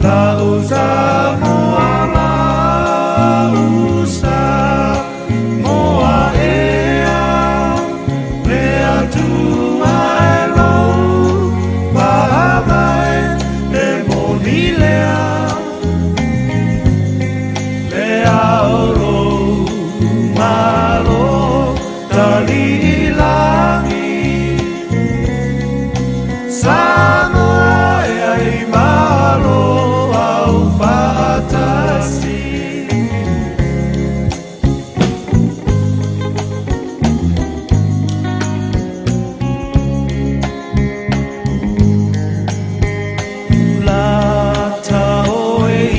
Lau Samoa, lau Samoa ea, le Atua e lou faavae e moni lea, le ao lou malo taliilagi, Samoa e ai malo au faatasi. Lata oe i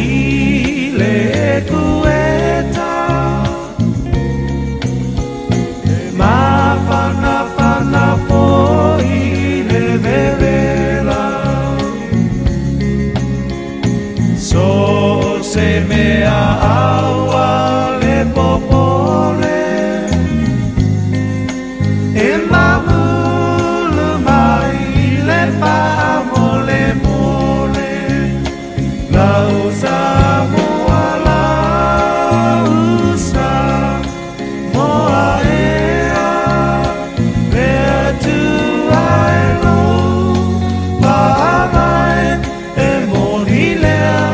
le ekueta, e mafanafana foi i le vevela. So se mea aua le popole, e mamulu mai le faamolemole. Lau Samoa, lau Samoa ea, le Atua e lou faavae e moni lea,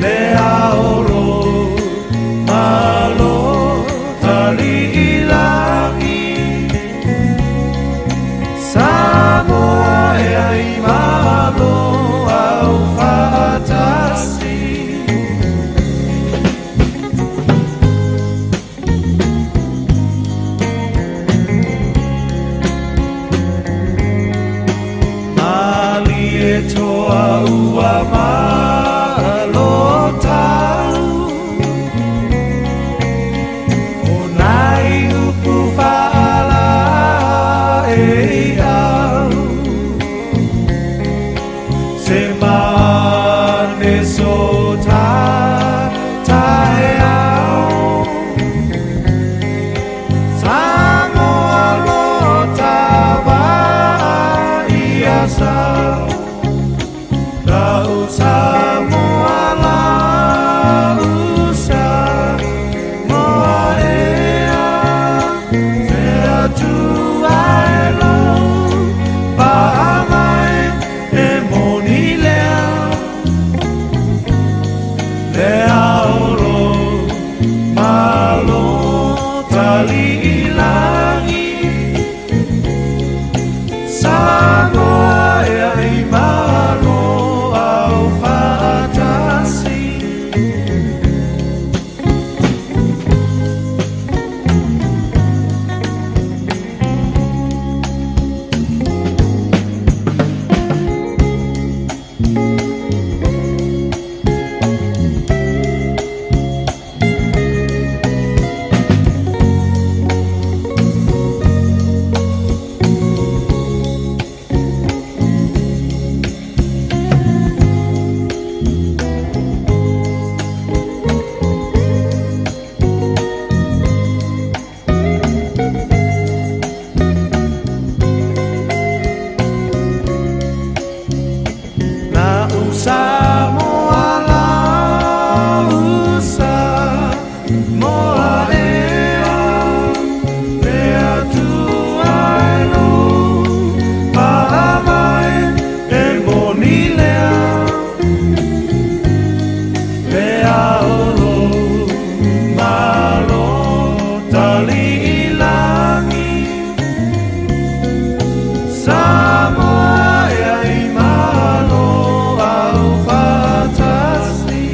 le ao lou malo taliilagi, Samoa e ai malo au faatasi. Malie toa ua malo tau, o nai upu faala e au, se mane so ta taeao, Samoa lo tava ia sau. Lau Samoa, lau Samoa ea, le Atua e lou faavae e moni lea, le ao lou malo taliilagi, Samoa e ai malo au faatasi. Lau Samoa, lau Samoa ea, le Atua e lou faavae e moni lea, le ao lou malo taliilagi, Samoa e ai malo au faatasi.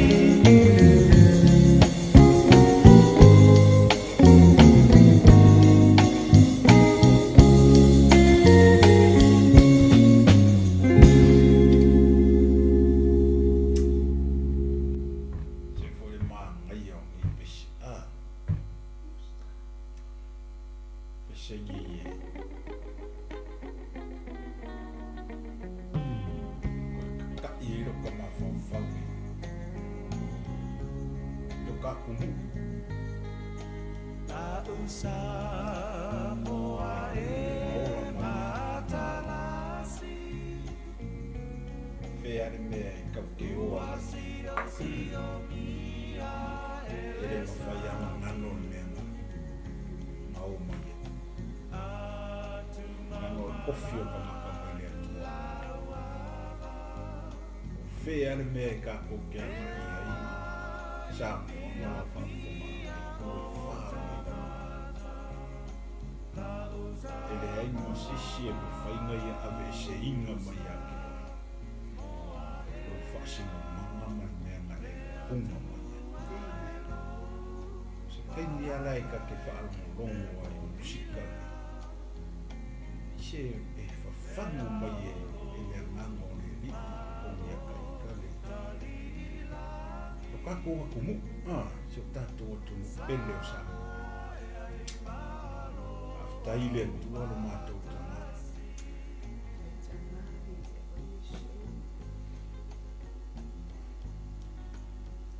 Se foi magaia o nei pesi a pesegi e koe kakaʻi ai lou mafaufau i lo ka atunuu. Lau Samoa e Maola mai matalasi. Fe fea le mea e kau te oa ai. E le mawhai anga ngano le mea nga na o mai e. Ngano le kofi o tangata mai le atua. O fea le mea e kākou te anga i ai Samoa ma la whaafonga ai o e wha mai lalo. E leai ma se isi e mafai ona ia aveeseina mai ia te oe lou faasinomaga ma le mea na e puna mai ai. O se taimi lava la e ta te faalogologo ai i musika nei, i se e fafagu mai e le Agaga o le Alii o ia taita le lo tatou atunuu, si o tatou atunuu pele o Samoa. Faafetai i le Atua lo matou Tama.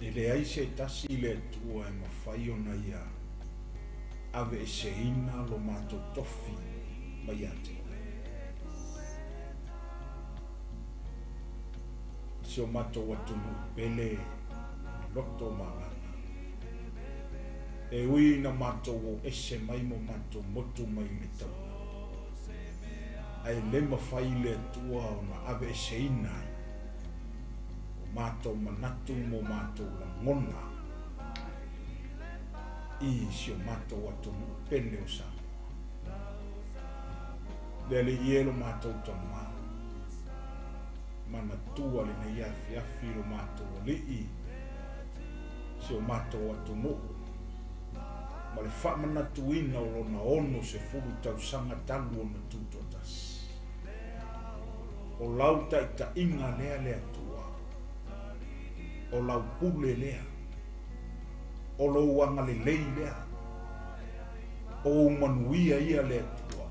E leai se tasi i le Atua e mafai ona ia aveeseina lo matou tofi mai ia te oe. Si o matou atunuu pele i loto ma agaga. E ui ina matou o ese mai mo matou motu mai le taulaga, ae le mafai le Atua ona aveeseina ai o matou manatu mo matou lagona i si o matou atunuu pele o Samoa. Le Alii e lo matou Tama, manatua lenei afiafi lo matou Alii, si o matou atunuu, ma le faamanatuina o lona 60 tausaga talu ona tutoatasi. O lau taitaiga lea le Atua, o lau pule lea, o lou agalelei lea, o ou manuia ia le Atua.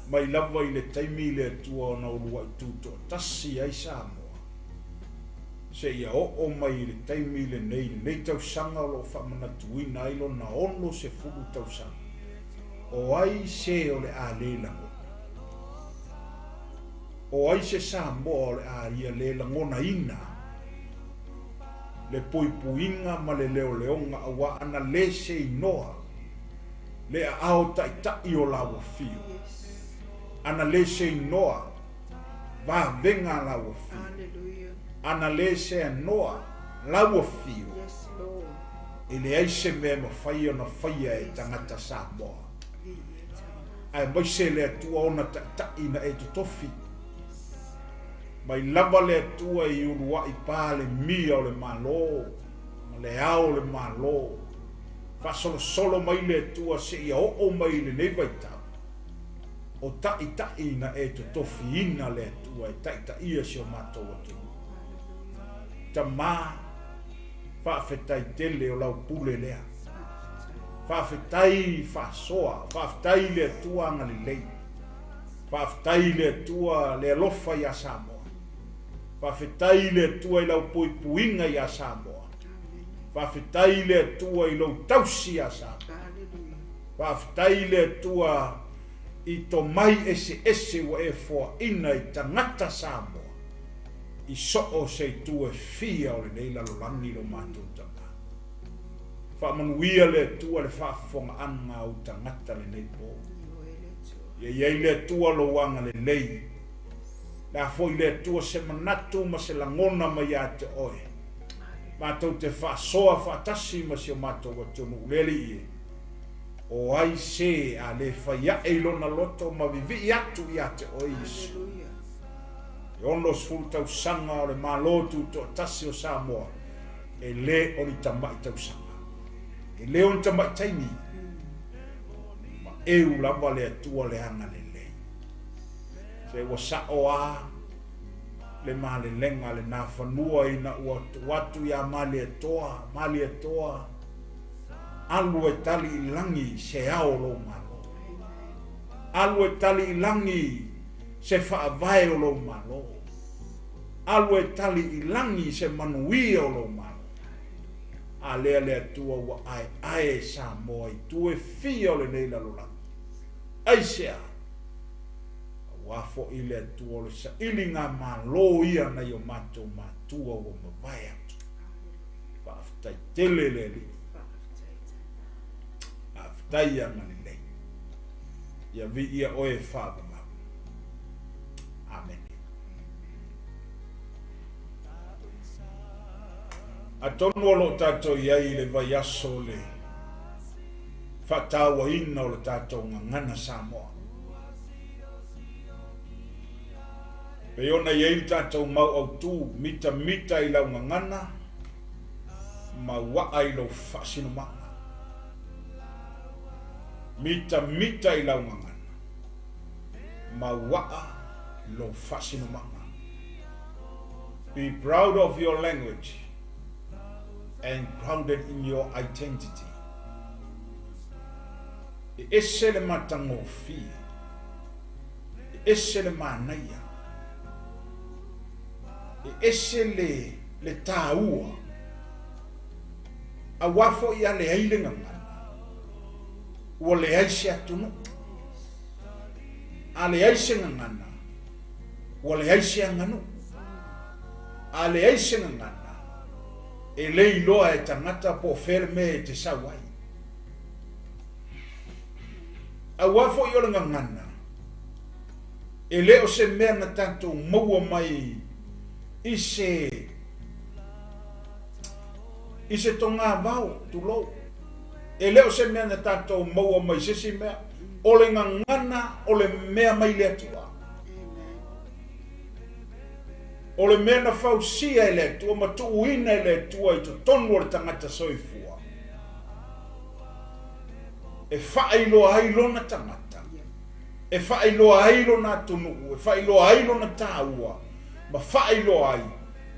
Mai lava i le taimi le Atua ona uluai tutoatasi ai Samoa, seia oo mai i le taimi lenei, lenei tausaga o lo o faamanatuina ai lona 60 tausaga, o ai se o le a le lagona? O ai se Samoa o le a ia le lagonaina le puipuiga ma le leoleoga auā ana le se inoa le aao taʻitaʻi o laua fio, ana le se inoa vavega a laua fio, ana le se anoa laua fio, e leai se mea e mafai ona faia e tagata Samoa, aemaise le Atua ona taʻitaʻi na e totofi. Mai lava le Atua i uluaʻi Palemia o le Malo ma le Ao o le Malo, faasolosolo mai le Atua seia oo mai i lenei vaitau, O taʻitaʻi na e totofiina le Atua e taʻitaʻia si o matou atunuu. Tama, faafetai tele o lau pule lea. Faafetai faasoa, faafetai i le Atua agalelei. Faafetai i le Atua le alofa iā Samoa. Faafetai i le Atua i lau puipuiga iā Samoa. Faafetai i le Atua i lou tausi iā Samoa. Faafetai i le Atua i tomai eseese ua e foaina i tagata Samoa i soo se itu e fia o lenei lalolagi lo matou Tama. Faamanuia le Atua le faafofogaaga a ou tagata lenei po. Ia i ai le Atua lou agalelei. Le a foi le Atua se manatu ma se lagona mai ia te oe. Matou te faasoa faatasi ma si o matou atunuu le Alii e. O ai se a le fai aʻe i lona loto ma vivii atu ia te oe Iesu. E 60 tausaga o le Malo Tutoatasi o Samoa, e le o ni tamaʻi tausaga, e le o ni tamaʻi taimi, ma ʻeu lava le Atua le agalelei. Se ua saʻo a le malelega lenā fanua ina ua tuu atu iā Malietoa, Malietoa, Alu e tali i lagi se ao o lou Malo. Alu e tali i lagi se faavae o lou Malo. Alu e tali i lagi se manuia o lou Malo. A lea le Atua ua aeae e Samoa i tu e fia o lenei lalolagi. Aisea? Auā foʻi le Atua o le sailigamalo ia nai o matou matua ua mavae atu. Faafetai tele le Alii. Faafetai ia agalelei. Ia viia oe e faavavau. Amene. Atonu o lo o tatou i ai i le vaiaso o le faatauaina o le tatou gagana Samoa. Pei ona i ai le tatou mau autu, mitamita i lau gagana ma uaa i lou faasinomaga. Mitamita i lau gagana ma uaa i lou faasinomaga. Be proud of your language and grounded in your identity. E ese le matagofie, e ese le manaia, e ese le, le tāua, auā foʻi a leai le gagana, ua leai se atunuu. A leai se gagana, ua leai se aganuu. A leai se gagana, e le iloa e tagata po o fea le mea e te sau ai. Auā foʻi o le gagana, e le o se mea na tatou maua mai i se i se togavao, tulou. E le o se mea na tatou maua mai se isi mea, o le gagana o le mea mai le Atua. O le mea na fausia e le Atua ma tuuina e le Atua i totonu o le tagata soifua, e faailoa ai lona tagata, e faailoa ai lona atunuu, e faailoa ai lona taua, ma faailoa ai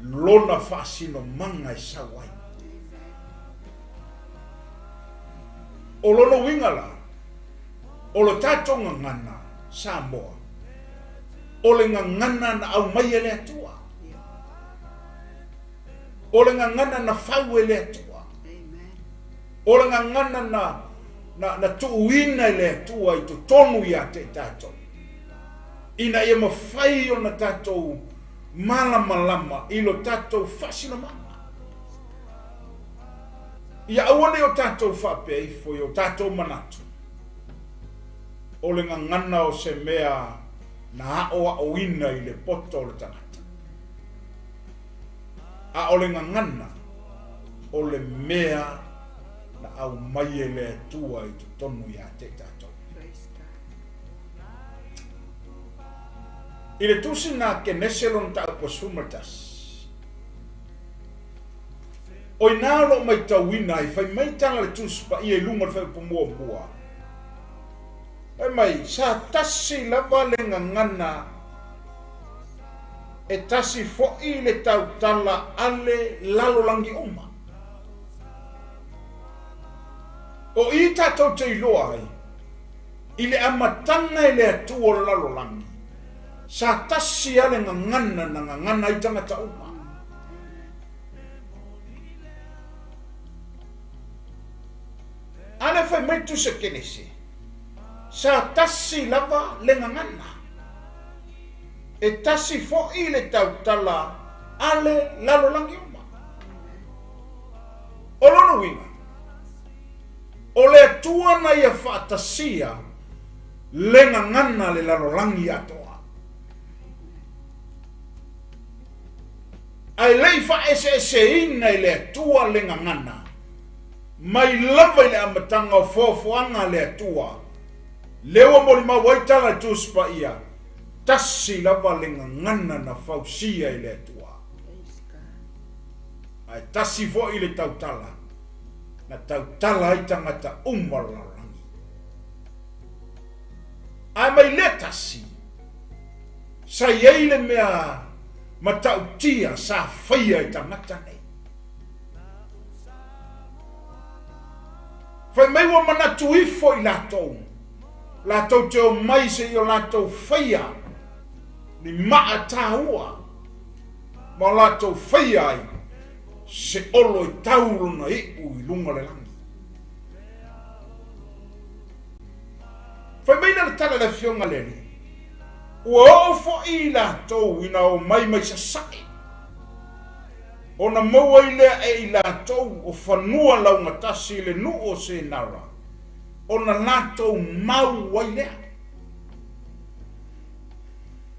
lona faasinomaga e sau ai. O lona uiga la, o le tatou gagana Samoa, o le gagana na aumai e le Atua. O le gagana na fau e le Atua. O le gagana na, na, na tuuina e le Atua i totonu ia te i tatou. Ina ia mafai ona tatou malamalama i lo tatou faasinomaga. Ia aua ne i o tatou faapea ifo i o tatou manatu, o le gagana o se mea na aʻoaʻoina i le poto o le tagata, a o le gagana o le mea na aumai e le Atua i totonu ia te i tatou. I le tusi na Kenese lona mataupu 11, O i ina o lo o matauina ai, fai mai tala le Tusi Paia i luga o le fuaiupu muamua, fai mai, Sa tasi lava le gagana, e tasi foi le tautala a le lalolagi uma. O i tatou te iloa ai, i le amataga e le Atua o le lalolagi, sa tasi lava le gagana na gagana ai tagata uma. A lea fai mai Tusi a Kenese, sa tasi lava le gagana, e tasi foʻi le tautala a le lalolagi uma. O lona uiga, o le Atua na ia faatasia le gagana a le lalolagi atoa. Ae le i faaeseeseina e le Atua le gagana, mai lava i le amataga o foafoaga a le Atua, lea ua molimau ai tala i Tusi Paia, tasi lava le gagana na fausia e le Atua. Ae tasi foi le tautala na tautala ai tagata uma o le lalolagi. Ae mai lea tasi, sa i ai le mea matautia sa faia e tagata nei. Fai mai ua manatu ifo i latou, latou te omai se i o latou faia ni maa taua ma o latou faia ai se olo e tau lona iu i luga o le lagi. Fai mai lea le tala a le Afioga a le Alii. Ua oo foi i latou ina omai mai sasae, ona maua ai lea e i latou o fanua laugatasi i le nuu o Senara, ona latou mau ai lea.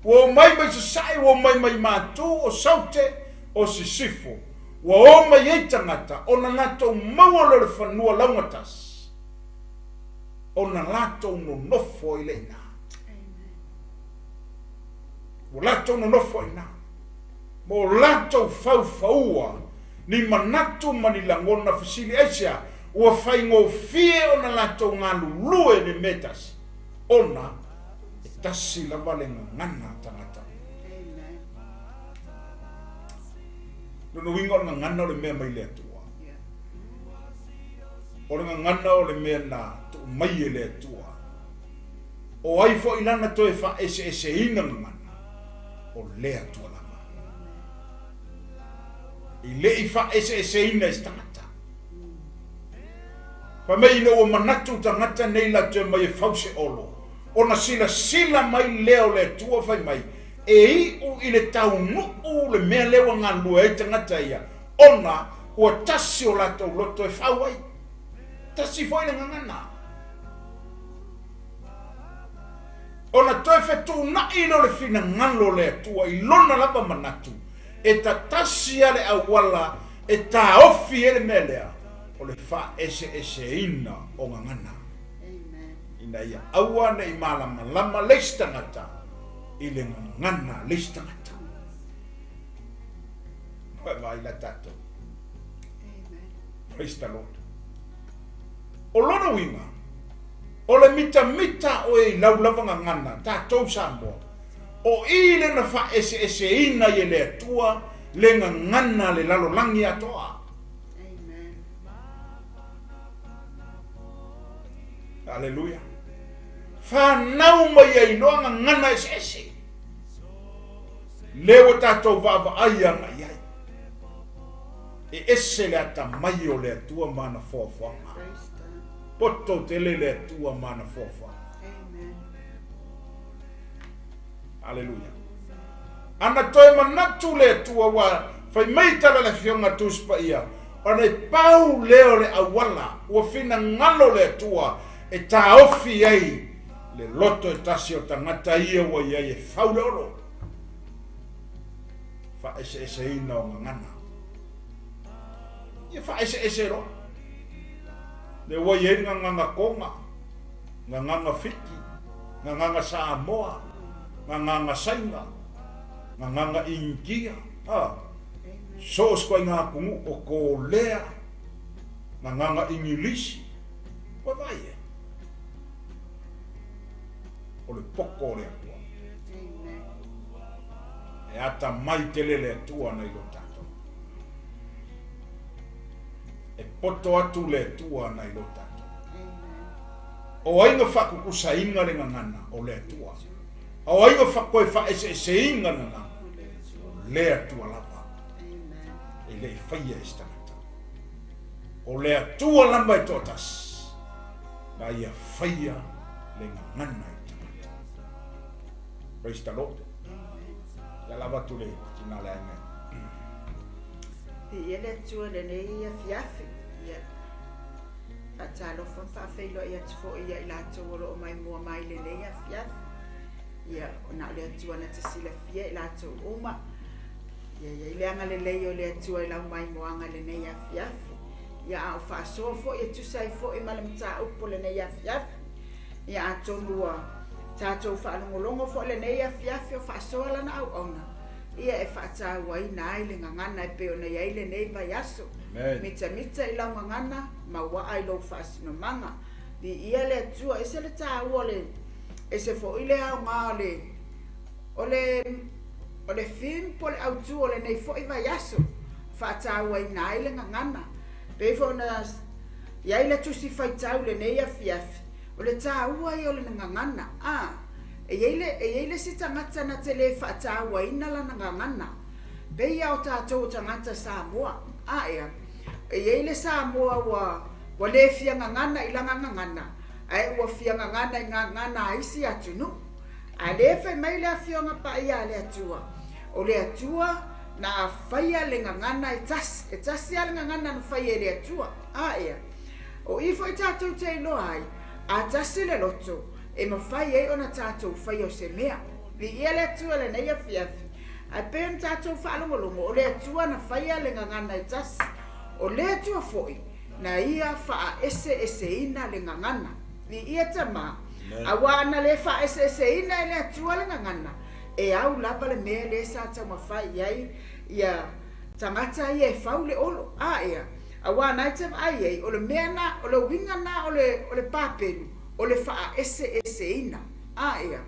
Ua omai mai sasae, ua omai mai Matu, o Saute, o Sisifo, ua o mai ai tagata, ona latou maua lea o le fanua laugatasi, ona latou nonofo ai lea i ina. Ua latou nonofo ai i ina, ma o latou faufaua ni manatu ma ni lagona fesili aisea ua faigofie ona latou galulue i le mea e tasi, ona e tasi lava le gagana a tagata. Lona uiga o le gagana o le mea mai le Atua. O le gagana o le mea na tuu mai e le Atua. O ai foi lana toe faaeseeseina gagana? O le Atua lava. E le i faaeseeseina e se tagata. Fai mai ina ua manatu tagata nei latou te omai e fau se olo, ona silasila mai lea o le Atua fai mai, e iu i le taunuu le mea lea ua galulue ai tagata ia, ona ua tasi o latou loto e fau ai. Tasi foi le gagana. Ona toe fetuunai lea o le finagalo o le Atua i lona lava manatu, e tatasi lava le auala e taofi ai le mea lea, o le faaeseeseina o gagana, ina ia aua ne i malamalama le isi tagata i le gagana a le isi tagata. Ua vaai la tatou. Praise the Lord. O lona uiga, o le mitamita oe i lau lava gagana, tatou Samoa, o i le na faaeseeseina ai e le Atua le gagana a le lalolagi atoa. Aleluia. Fanau mai ai loa gagana eseese. Lea ua tatou vaavaai agai i ai. E ese le atamai o le Atua ma ana foafoaga. Poto tele le Atua ma ana foafoaga. Aleluia. Ana toe manatu le Atua ua fai mai tala le Afioga Tusi Paia, ona e pau lea o le auala ua finagalo le Atua e taofi ai le loto e tasi o tagata ia ua i ai e fau le olo. Faaeseeseina o gagana. Ia faaeseese loa. Lea ua i ai le gagana Toga, gagana Fiti, gagana Samoa, gagana Saina, gagana Initia, a, so o se ituaiga atunuu o Kolea, gagana Igilisi. Ua vaai e? O le poto o le Atua. E atamai tele le Atua nai lo tatou. E poto atu le Atua nai lo tatou. O ai na faakukusaina le gagana? O le Atua. A o ai na toe faaeseeseina le gagana? O le Atua lava. E le i faia e se tagata. O le Atua lava e toatasi na ia faia le gagana i tagata. Praise the Lord. Ia lava atu le tina le aiga. Viia le Atua i lenei afiafi. Ia faatalofa ma faafeiloai atu foi ia i latou o lo o maimoa mai i lenei afiafi. Ia, na o le Atua na te silafia i latou uma. Ia i ai le agalelei o le Atua i lau maimoaga i lenei afiafi. Ia a o faasoa foi e tusa ai foi ma le mataupu o lenei afiafi. Ia atonu ua tatou faalogologo foi i lenei afiafi o faasoa lana auauna, ia e faatauaina ai le gagana e pei ona i ai lenei vaiaso. Mitamita i lau gagana, mauaa i lou faasinomaga. Viia le Atua, ese le taua o le, ese foi le aoga o le, o le, o le theme po o le autu o lenei foi vaiaso, faatauaina ai le gagana. Pei foi ona i ai le tusi faitau i lenei afiafi, o le taua ia o le gagana. A, e i ai le, e i ai le isi tagata na te le faatauaina lana gagana. Pei lava o tatou o tagata Samoa. A ea, e i ai le Samoa ua, ua le fia gagana i lana gagana, ae ua fia gagana i gagana a isi atunuu. A o lea e fai mai le Afioga Paia a le Atua, o le Atua na faia le gagana e tasi, e tasi lava le gagana na faia e le Atua. A ea, o i foi tatou te iloa ai, a tasi le loto, e mafai ai ona tatou faia o se mea. Viia le Atua i lenei afiafi. Ae pei ona tatou faalogologo, o le Atua na faia le gagana e tasi. O le Atua foi na Ia faaeseeseina le gagana. Viia Tama, aua ana le faaeseeseina e le Atua le gagana, e au lava le mea lea sa taumafai i ai ia tagata ia e fau le olo. A ea, aua na e te vaai ai, o le mea na, o le uiga na o le, o le papelu, o le faaeseeseina. A ea,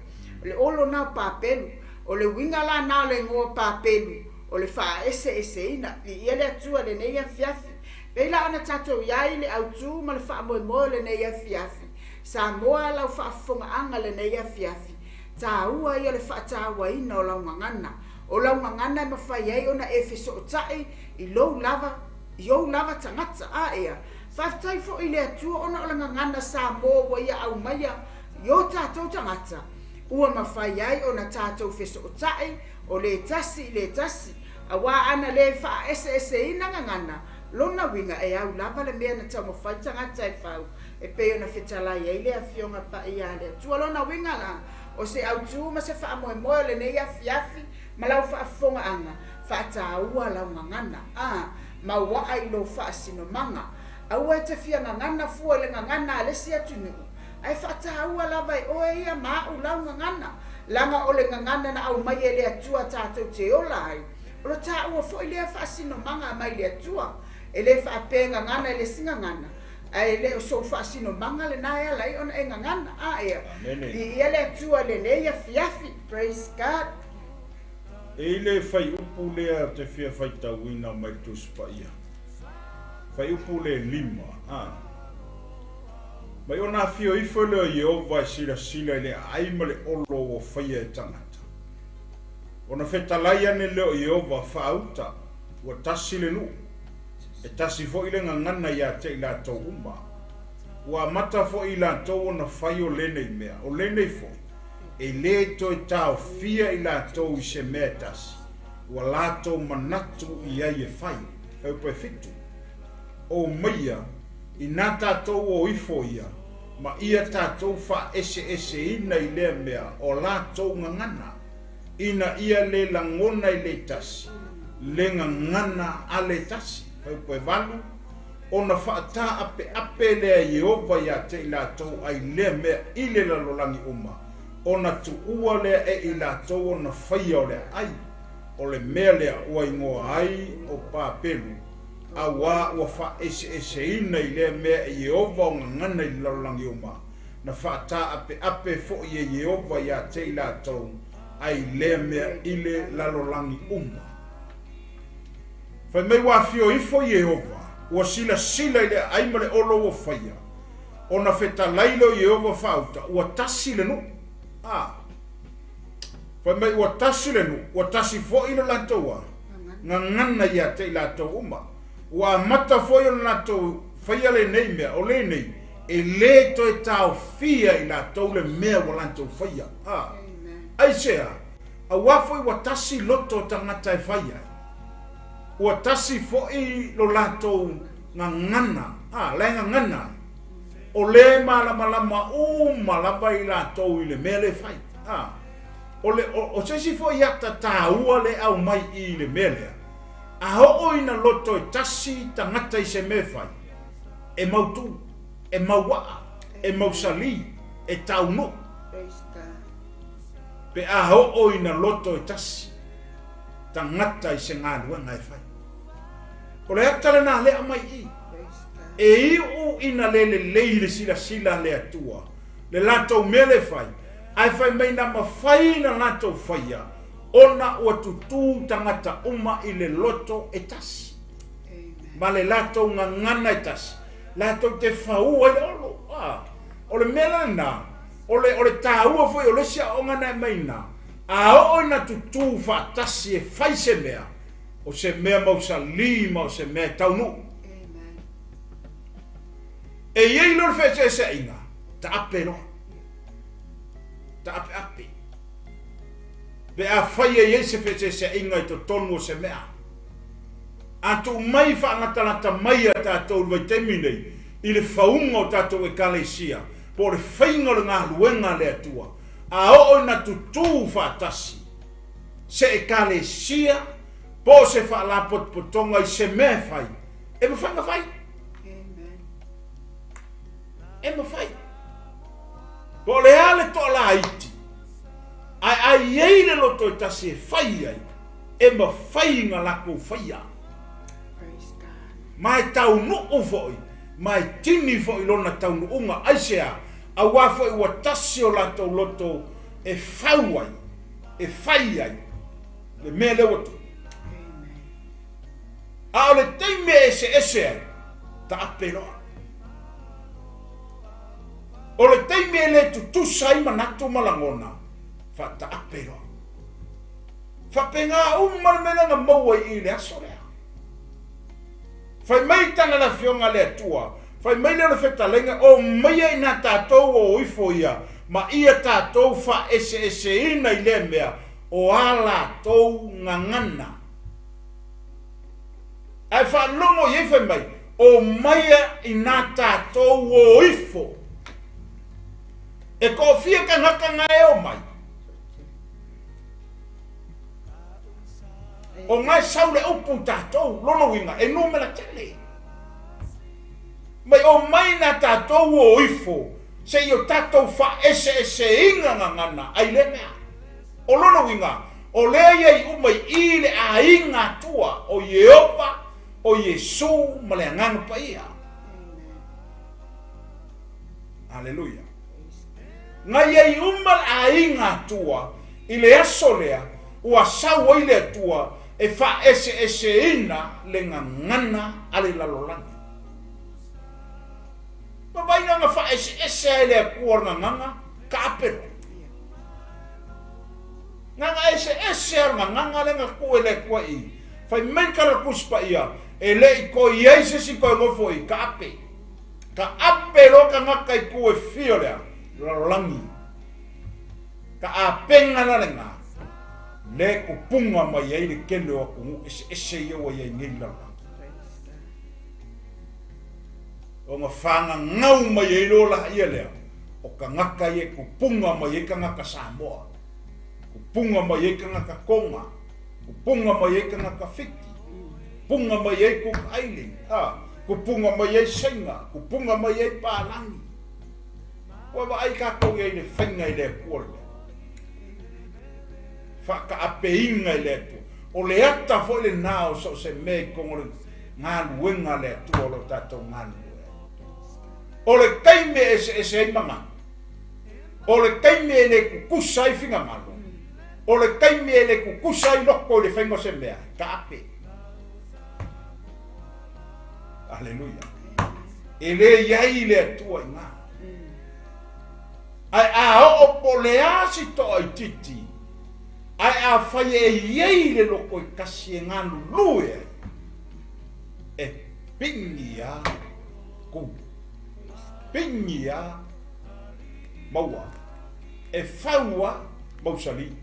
o le olo na o papelu, o le uiga la na o le igoa papelu, o le faaeseeseina. Viia le Atua i lenei afiafi. Pei la ona tatou i ai le autu ma le faamoemoe o lenei afiafi, Samoa lau faafofogaaga lenei afiafi, taua ia o le faatauaina o lau gagana. O lau gagana e mafai ai ona e fesootai i lou lava, i ou lava tagata. A ea, faafetai foi i le Atua ona o le gagana Samoa ua Ia aumaia i o tatou tagata, ua mafai ai ona tatou fesootai o le tasi i le tasi, aua ana le faaeseeseina gagana, lona uiga e au lava le mea na taumafai tagata e fau, e pei ona fetalai ai le Afioga Paia a le Atua. Lona uiga la, o se autu ma se faamoemoe o lenei afiafi ma lau faafofogaaga, faataua lau gagana, a, mauaa i lou faasinomaga. Aua e te fia gagana fua i le gagana a le isi atunuu, ae faataua lava e oe ia ma au lau gagana, leaga o le gagana na aumai e le Atua tatou te ola ai, o lo taua foi lea faasinomaga mai le Atua. E le faapea e gagana i le isi gagana, ae le o sou faasinomaga lena e ala ai ona e gagana. A ea, viia le Atua i lenei afiafi. Praise God. E i le fuaiupu lea ou te fia faitauina mai le Tusi Paia. Fuaiupu le 5, a. Mai ona afio ifo lea o Ieova e silasila i le aai ma le olo ua faia e tagata. Ona fetalai ane lea o Ieova, Faauta, ua tasi le nuu, e tasi foi le gagana iā te i latou uma. Ua amata foi i latou ona fai o lenei mea, o lenei foi, e lē toe taofia i latou i se mea e tasi, ua latou manatu i ai e fai. Fuaiupu e 7. O maia, inā tatou o ifo ia, ma ia tatou faaeseeseina i lea mea o latou gagana, ina ia lē lagona i le tasi le gagana a le tasi. Fuaiupu e 8. Ona faataapeape lea e Ieova iā te i latou ai lea mea i le lalolagi uma, ona tuua lea e i latou ona faia o le aai, o le mea lea ua igoa ai o Papelu, auā ua faaeseeseina i lea mea e Ieova o gagana i le lalolagi uma, na faataapeape foi e Ieova iā te i latou ai lea mea i le lalolagi uma. Fai mai ua afio ifo Ieova, ua silasila i le aai ma le olo ua faia, ona fetalai lea o Ieova faauta, ua tasi le nuu. A. Fai mai ua tasi le nuu, ua tasi foi lo latou a gagana iā te i latou uma. Ua amata foi ona latou faia lenei mea, o lenei, e lē toe taofia i latou le mea ua latou faia. A. Aisea? Auā foi ua tasi loto o tagata e fai ai. Ua tasi foi lo latou gagana, a, la e gagana ai. O lea e malamalama uma lava i latou i le mea lea e fai. A, o le, o, o se isi foi ata taua lea e aumai i i le mea lea, a oo ina loto e tasi tagata i se mea e fai, e mautū, e mauaa, e mausalī, e taunuu. Pe a oo ina loto e tasi tagata i se galuega e fai. O le ata lenā lea aumai i i. E iu ina le lelei le silasila a le Atua, le latou mea le fai, ae fai mai na mafai na latou faia, ona ua tutū tagata uma i le loto e tasi, ma le latou gagana e tasi, latou te faua i le olo. A, o le mea la lenā, o le, o le taua foi o le isi aoaoga na e aumai i ina, a oo ina tutū faatasi e fai se mea, o se mea mausalī ma o se mea e taunuu. E i ai loa le feeseeseaiga, taape loa. Taapeape. Pe afai e i ai se feeseeseaiga i totonu o se mea. A tuu mai faalatalata mai a tatou i le vaitaimi nei i le fauga o tatou Ekalesia po o le faiga o le galuega a le Atua, a oo ina tutū faatasi se Ekalesia po o se faalapotopotoga i se mea e fai, e mafai ona fai. E mafai. Po o le a le toalaiti, ae a i ai le loto e tasi e fai ai, e mafai ona latou faia. Ma e taunuu foi, ma e tini foi lona taunuuga. Aisea? Auā foi ua tasi o latou loto e fau ai, e fai ai le mea lea ua tupu. A o le taimi e eseese ai, taape loa. O le taimi e le tutusa ai manatu ma lagona, faataape loa. Faapena uma le mea lea na maua i i le aso lea. Fai mai tala le Afioga a le Atua, fai mai lea o le fetaleiga, Omaia ina tatou o ifo ia, ma ia tatou faaeseeseina i lea mea o a latou gagana. Ae faalogo i ai fai mai, Omaia ina tatou o ifo. E toafia tagata na e omai? O na e sau le upu tatou, lona uiga, e numera tele. Mai omai na tatou o ifo, se i o tatou faaeseeseina gagana ai lea mea. O lona uiga, o lea i ai uma i i le aiga Atua o Ieova, o Iesu ma le Agaga Paia. Aleluia. Na i ai uma le aiga Atua i le aso lea ua sau ai le Atua e faaeseeseina le gagana a le lalolagi. Ma vaai na faaeseese ai le Atua o le gagana, taape loa. Na na eseese a le gagana lea na tuu e le Atua i i. Fai mai le Tala o le Tusi Paia, e le i toe i ai se isi toe nofo i taape. Taape loa tagata i tu e fia o le a? Lalolagi. Ka apega la lena, le kupunga mai ai le tele o atunuu eseese ia ua i ai nei le lalolagi. Ona fagagau mai ai loa laia lea, o tagata ia e kupunga mai ai tagata Samoa, kupunga mai ai tagata Tonga, kupunga mai ai tagata Fiti, kupunga mai ai Cook Island, kupunga mai ai Saina, kupunga mai ai Palagi. Ua vaai tatou i ai i le faiga i le Atua le mea. Faataapeina i le Atua. O le ata foi lena o so o se mea i totonu o le galuega a le Atua o lo o tatou galulue ai. O le taimi e eseese ai manatu, o le taimi e le tutusa ai finagalo, o le taimi e le tutusa ai loto i le faiga o se mea, taape. Aleluia. E le i ai le Atua i ina. Ae a oo po o le a si toaitiiti, ae afai e i ai le loto e tasi e galulue ai, e pigi a ku, pigi a maua, e fau a mausali,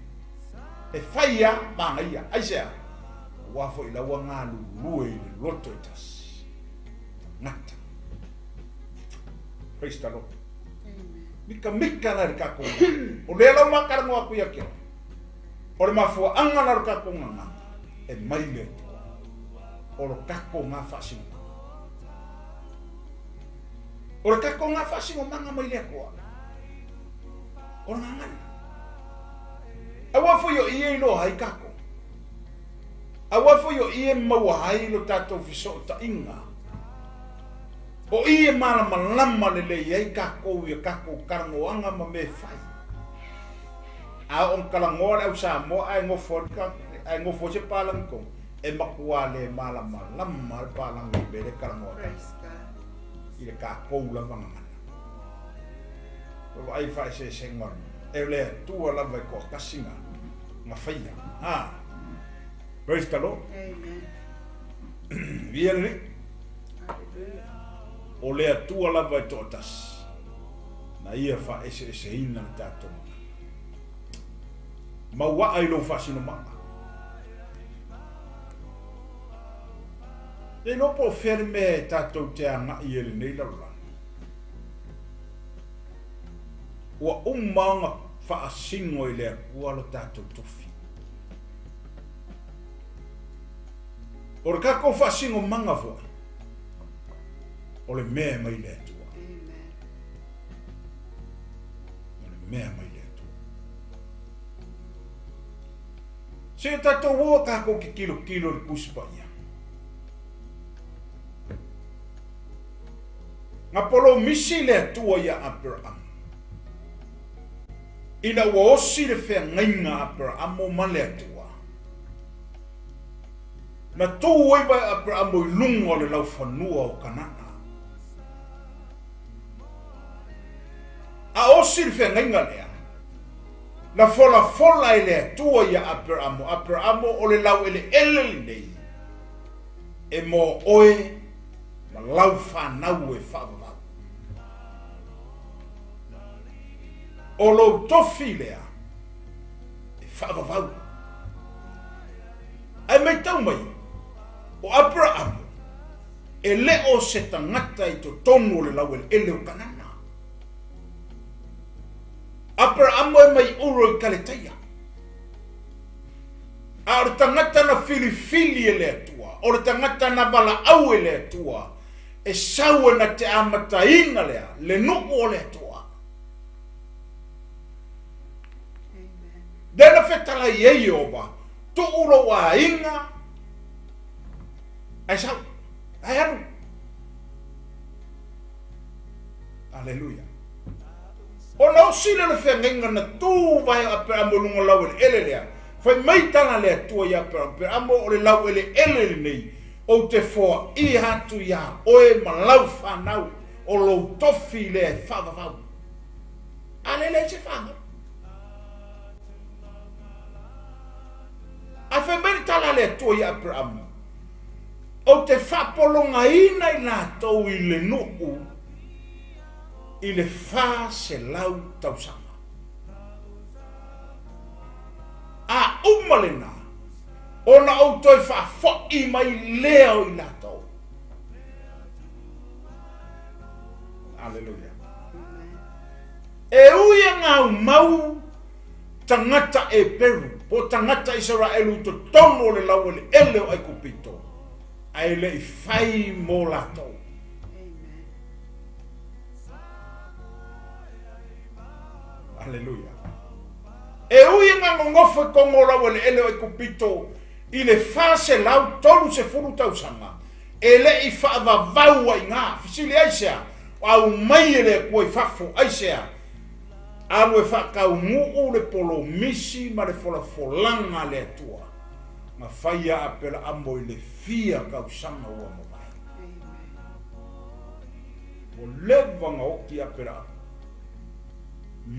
e fai a manaia. Aisea? Aua foi la ua galulue i le loto e tasi. Tagata. Praise the Lord. Mikamika la i le tatou O lea lau makalanoa atu ia te oe. O le mafuaaga la o le tatou gagana e mai le Atua. O lo tatou ga faasinomaga. O le tatou ga faasinomaga mai le Atua. O le gagana. Aua foi o i e iloa ai tatou. Aua foi o i e maua ai lo tatou fesootaiga. O i e malamalama lelei ai tatou i a tatou talanoaga ma mea e fai. A oo ina talanoa le au Samoa ae nofo ai ae nofo ai se palagi tonu, e matua le malamalama le palagi i le mea lea e talanoa ai i le tatou lava gagana. Ua vaai i le faaeseesega o le Atua lava e toatasi na na faia. Ha. Praise the Lord. Amen. Via le Alii. O le Atua lava e toatasi, na Ia faaeseeseina le tatou gagana. Mauaa i lou faasinomaga. Le iloa po o fea le mea e tatou te agai ai i lenei lalolagi. Ua uma ona faasino e le Atua lo tatou tofi. O le tatou faasinomaga foi, o le mea e mai le Atua. O le mea mai le Atua. Se o tatou o takou te tilotilo i le Tusi Paia. Na polomisi le Atua ia Aperamo ina ua osi le feagaiga a Aperamo ma le Atua. Na tu ai vae Aperamo i luga o le laufanua o Kanana. A osi le feagaiga lea, na folafola e le Atua ia Aperamo, Aperamo o le laueleele lenei e mo oe ma lau fanau e faavavau. O lou tofi lea e faavavau. Ae maitau mai, o Aperamo e le o se tagata i totonu o le laueleele o Kanana. Aperamo e mai Uro i Kaletaia. A o le tagata na filifili e le Atua, o le tagata na valaau e le Atua, e sau e na te amataina lea, le nuu o le Atua. Lea na fetalai ai Ieova, tuu lou aiga, ae sau, ae alu. Aleluia. Ona osi lea o le feagaiga na tu vae o Aperamo i luga o le laueleele lea. Fai mai tala a le Atua ia Aperamo, Aperamo o le laueleele lenei, ou te foaia atu iā oe ma lau fanau, o lou tofi lea e faavavau. A lea e leai se fanau. A fai mai le tala a le Atua ia Aperamo, Ou te faapologaina i latou i le nuu i le 400 tausaga. A uma lena, ona ou toe faafoi mai lea o i latou. Aleluia. E ui e gaumau tagata Eperu, po o tagata Isaraelu i totonu o le laueleele o Aikupito, ae le i fai mo latou. Aleluia. E ui e gagogofo i kogo o laueleele o Aikupito i le 430 tausaga, e le i faavavau ai gā. Fesili aisea? Aumai e le Atua i fafo, aisea? Alu e faataunuu le polomisi ma le folafolaga a le Atua na fai ia Aperaamo i le fia tausaga ua mavae. Ua leva na oti Aperaamo.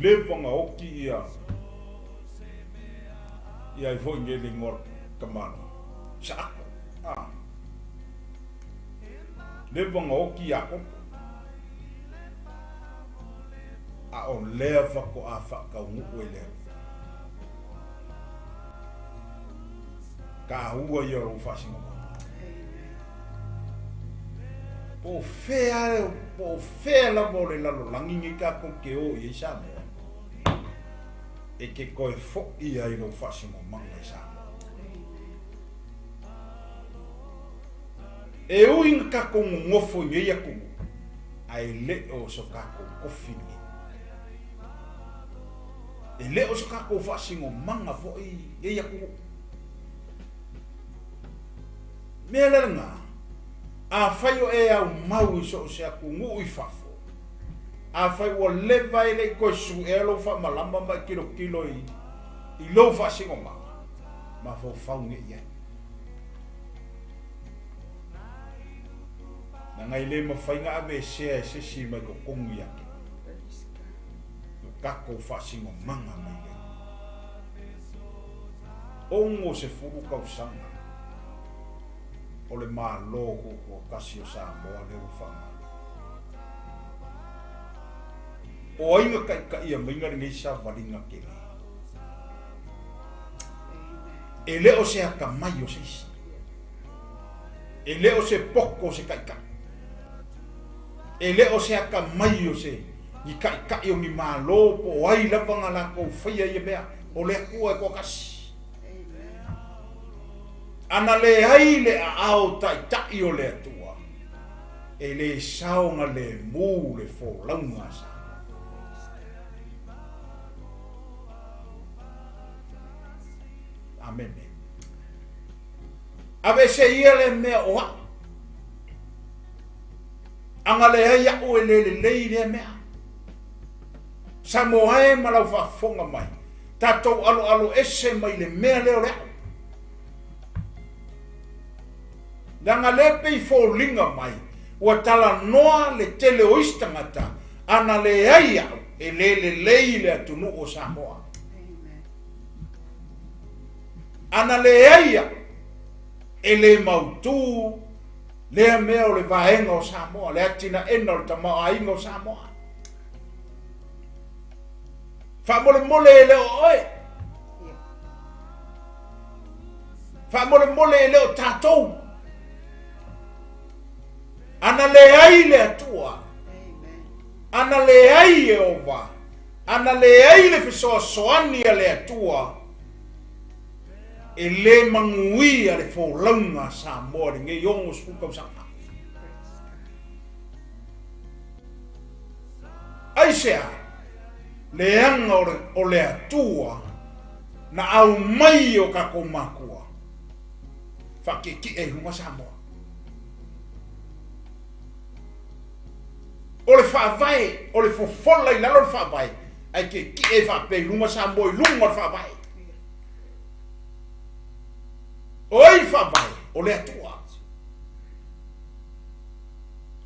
Leva na oti ia ia ai foi nei le igoa tamaloa. Isaako. Ah. Leva na oti Iakopo. A o lea faatoa faataunuu e le Atua. Taua ia o lou faasinomaga. Po o fea, po o fea lava o le lalolagi nei tatou te o i ai Samoa, e te toe foi ai lou faasinomaga i Samoa. E ui na tatou nonofo i nei atunuu, ae le o so tatou tofi lenei. E le o so tatou faasinomaga foi nei atunuu. Mea lea lena, afai o e aumau i so o se atunuu i fafo, afai ua leva e le i toe suea lou faamalama ma e tilotilo i, i lou faasinomaga, mafaufau nei i ai. Leaga e le mafai na aveesea e sesi mai totonu ia te lo tatou faasinomaga mai le 60 tausaga o le Malo Tutoatasi o Samoa lea ua faamalo. O ai na taitaia maiga lenei savaliga tele? E le o se atamai o se isi. E le o se poko o se taʻitaʻi. E le o se atamai o se ni taʻitaʻi o ni Malo po o ai lava na latou faia ia mea, o le Atua e toatasi. Ana leai le aao taʻitaʻi o le Atua, e le saogalemu le folauga a Samoa. Amene. Aveese ia lea mea o a'u. Ana leai a'u e le lelei lea mea. Samoa e ma lau faafofoga mai, tatou aloalo ese mai le mea lea o le a'u. Leaga lea pei foliga mai ua talanoa le tele o isi tagata ana leai a'u e le lelei le atunuu o Samoa. Ana leai a'u e le mautū lea mea o le vaega o Samoa, le atinaena o le tamaoaiga o Samoa. Faamolemole e le o oe. Faamolemole e le o tatou. Ana leai le Atua. Ana leai Ieova. Ana leai le fesoasoani a le Atua, e le manuia le folauga a Samoa i lenei 60 tausaga. Aisea? Leaga o le Atua na aumai e o tatou matua faatietie i luga Samoa. O le faavae, o le fofola i lalo le faavae, ae tietie faapea i luga Samoa i luga o le faavae. O ai le faavae? O le Atua.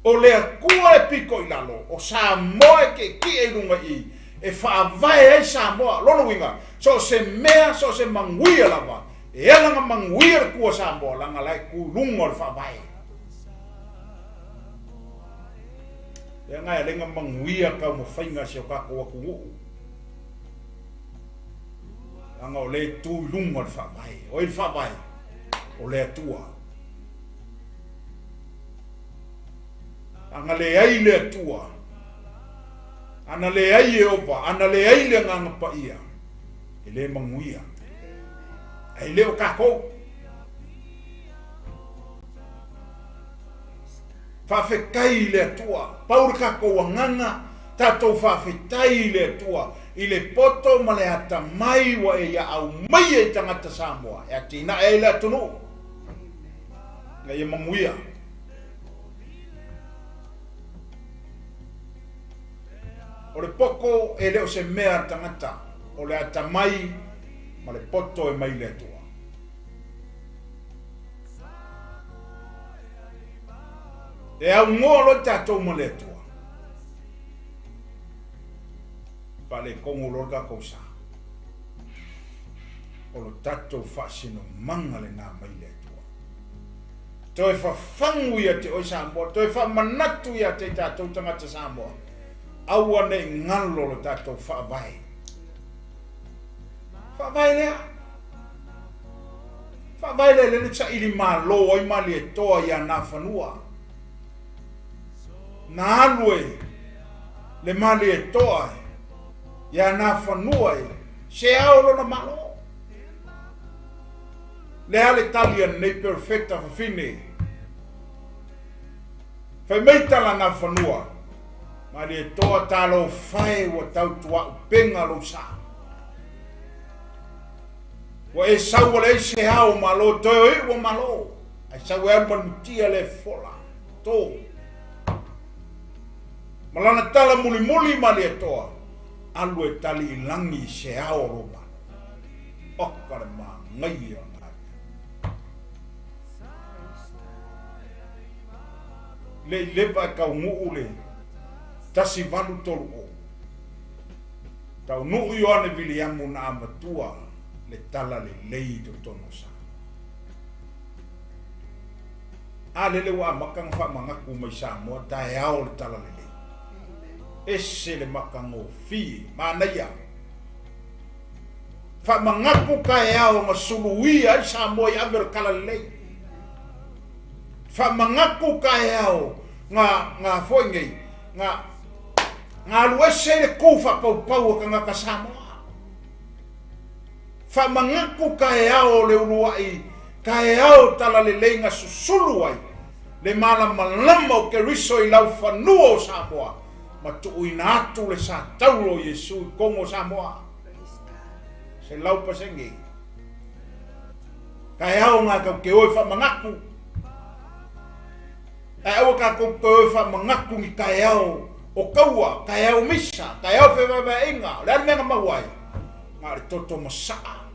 O le Atua e pito i lalo, o Samoa e tietie i luga i i, e faavae ai Samoa. Lona uiga, so o se mea, so o se manuia lava, e ala ona manuia le tu a Samoa, leaga la e tu i luga o le faavae. Leaga e alai na manuia taumafaiga a si o tatou atunuu, leaga o lea e tu i luga o le faavae. O ai le faavae? O le Atua. Ana leai le Atua, ana leai Ieova, ana leai le Agaga Paia, e le manuia. Ae le o tatou. Faafetai i le Atua. Pau le tatou agaga, tatou faafetai i le Atua i le poto ma le atamai ua e ia aumaia i tagata Samoa e atinae ai le atunuu ina ia manuia. O le poto e le o se mea a le tagata, o le atamai ma le poto e mai le Atua. E aunoa loa tatou ma le Atua, faaletonu loa le tatou sa. O lo tatou faasinomaga lena mai le Atua. Toe fafagu ia te oe Samoa, toe faamanatu ia te i tatou tagata Samoa, aua ne i galo lo tatou faavae. Faavae lea. Faavae lea lele saili malo ai Malietoa ia Nafanua. Na alu e le Malietoa ia Nafanua e se ao lona malo. Le a le tali a lenei perofeta fafine. Fai mai tala Nafanua, Malietoa talofa e ua tautuaupega lou sa. Ua e sau ua leai se ao malo toe o iu ua malo ae sau e alu ma le mutia le fola to ma lana tala mulimuli Malietoa alu e tali i lagi se ao o lou malo. Oka le manaia o na Le i leva e taunuu le 1830. Taunuu Ioane Viliamu na amatua le tala lelei i totonu o Samoa. A lele ua amata na faamanatu mai Samoa taeao le tala lelei. Ese le matagofie, manaia. Faamagaku taeao na suluia ai Samoa i ave o le talalelei. Faamagaku taeao na foi nei na alu ese ai le tu faapaupau o tagata Samoa. Faamagaku taeao o le uluai taeao talalelei na susulu ai le malamalama o Keriso i laufanua o Samoa ma tuuina atu le satauro o Iesu i totonu o Samoa. 100%. Taeao na tatou te o e faamagaku. Ae aua tatou te o e faamagaku ni taeao o taua, taeao misa, taeao fevaevaeaiga. O le a le mea na maua ai? Na o le toto masaa.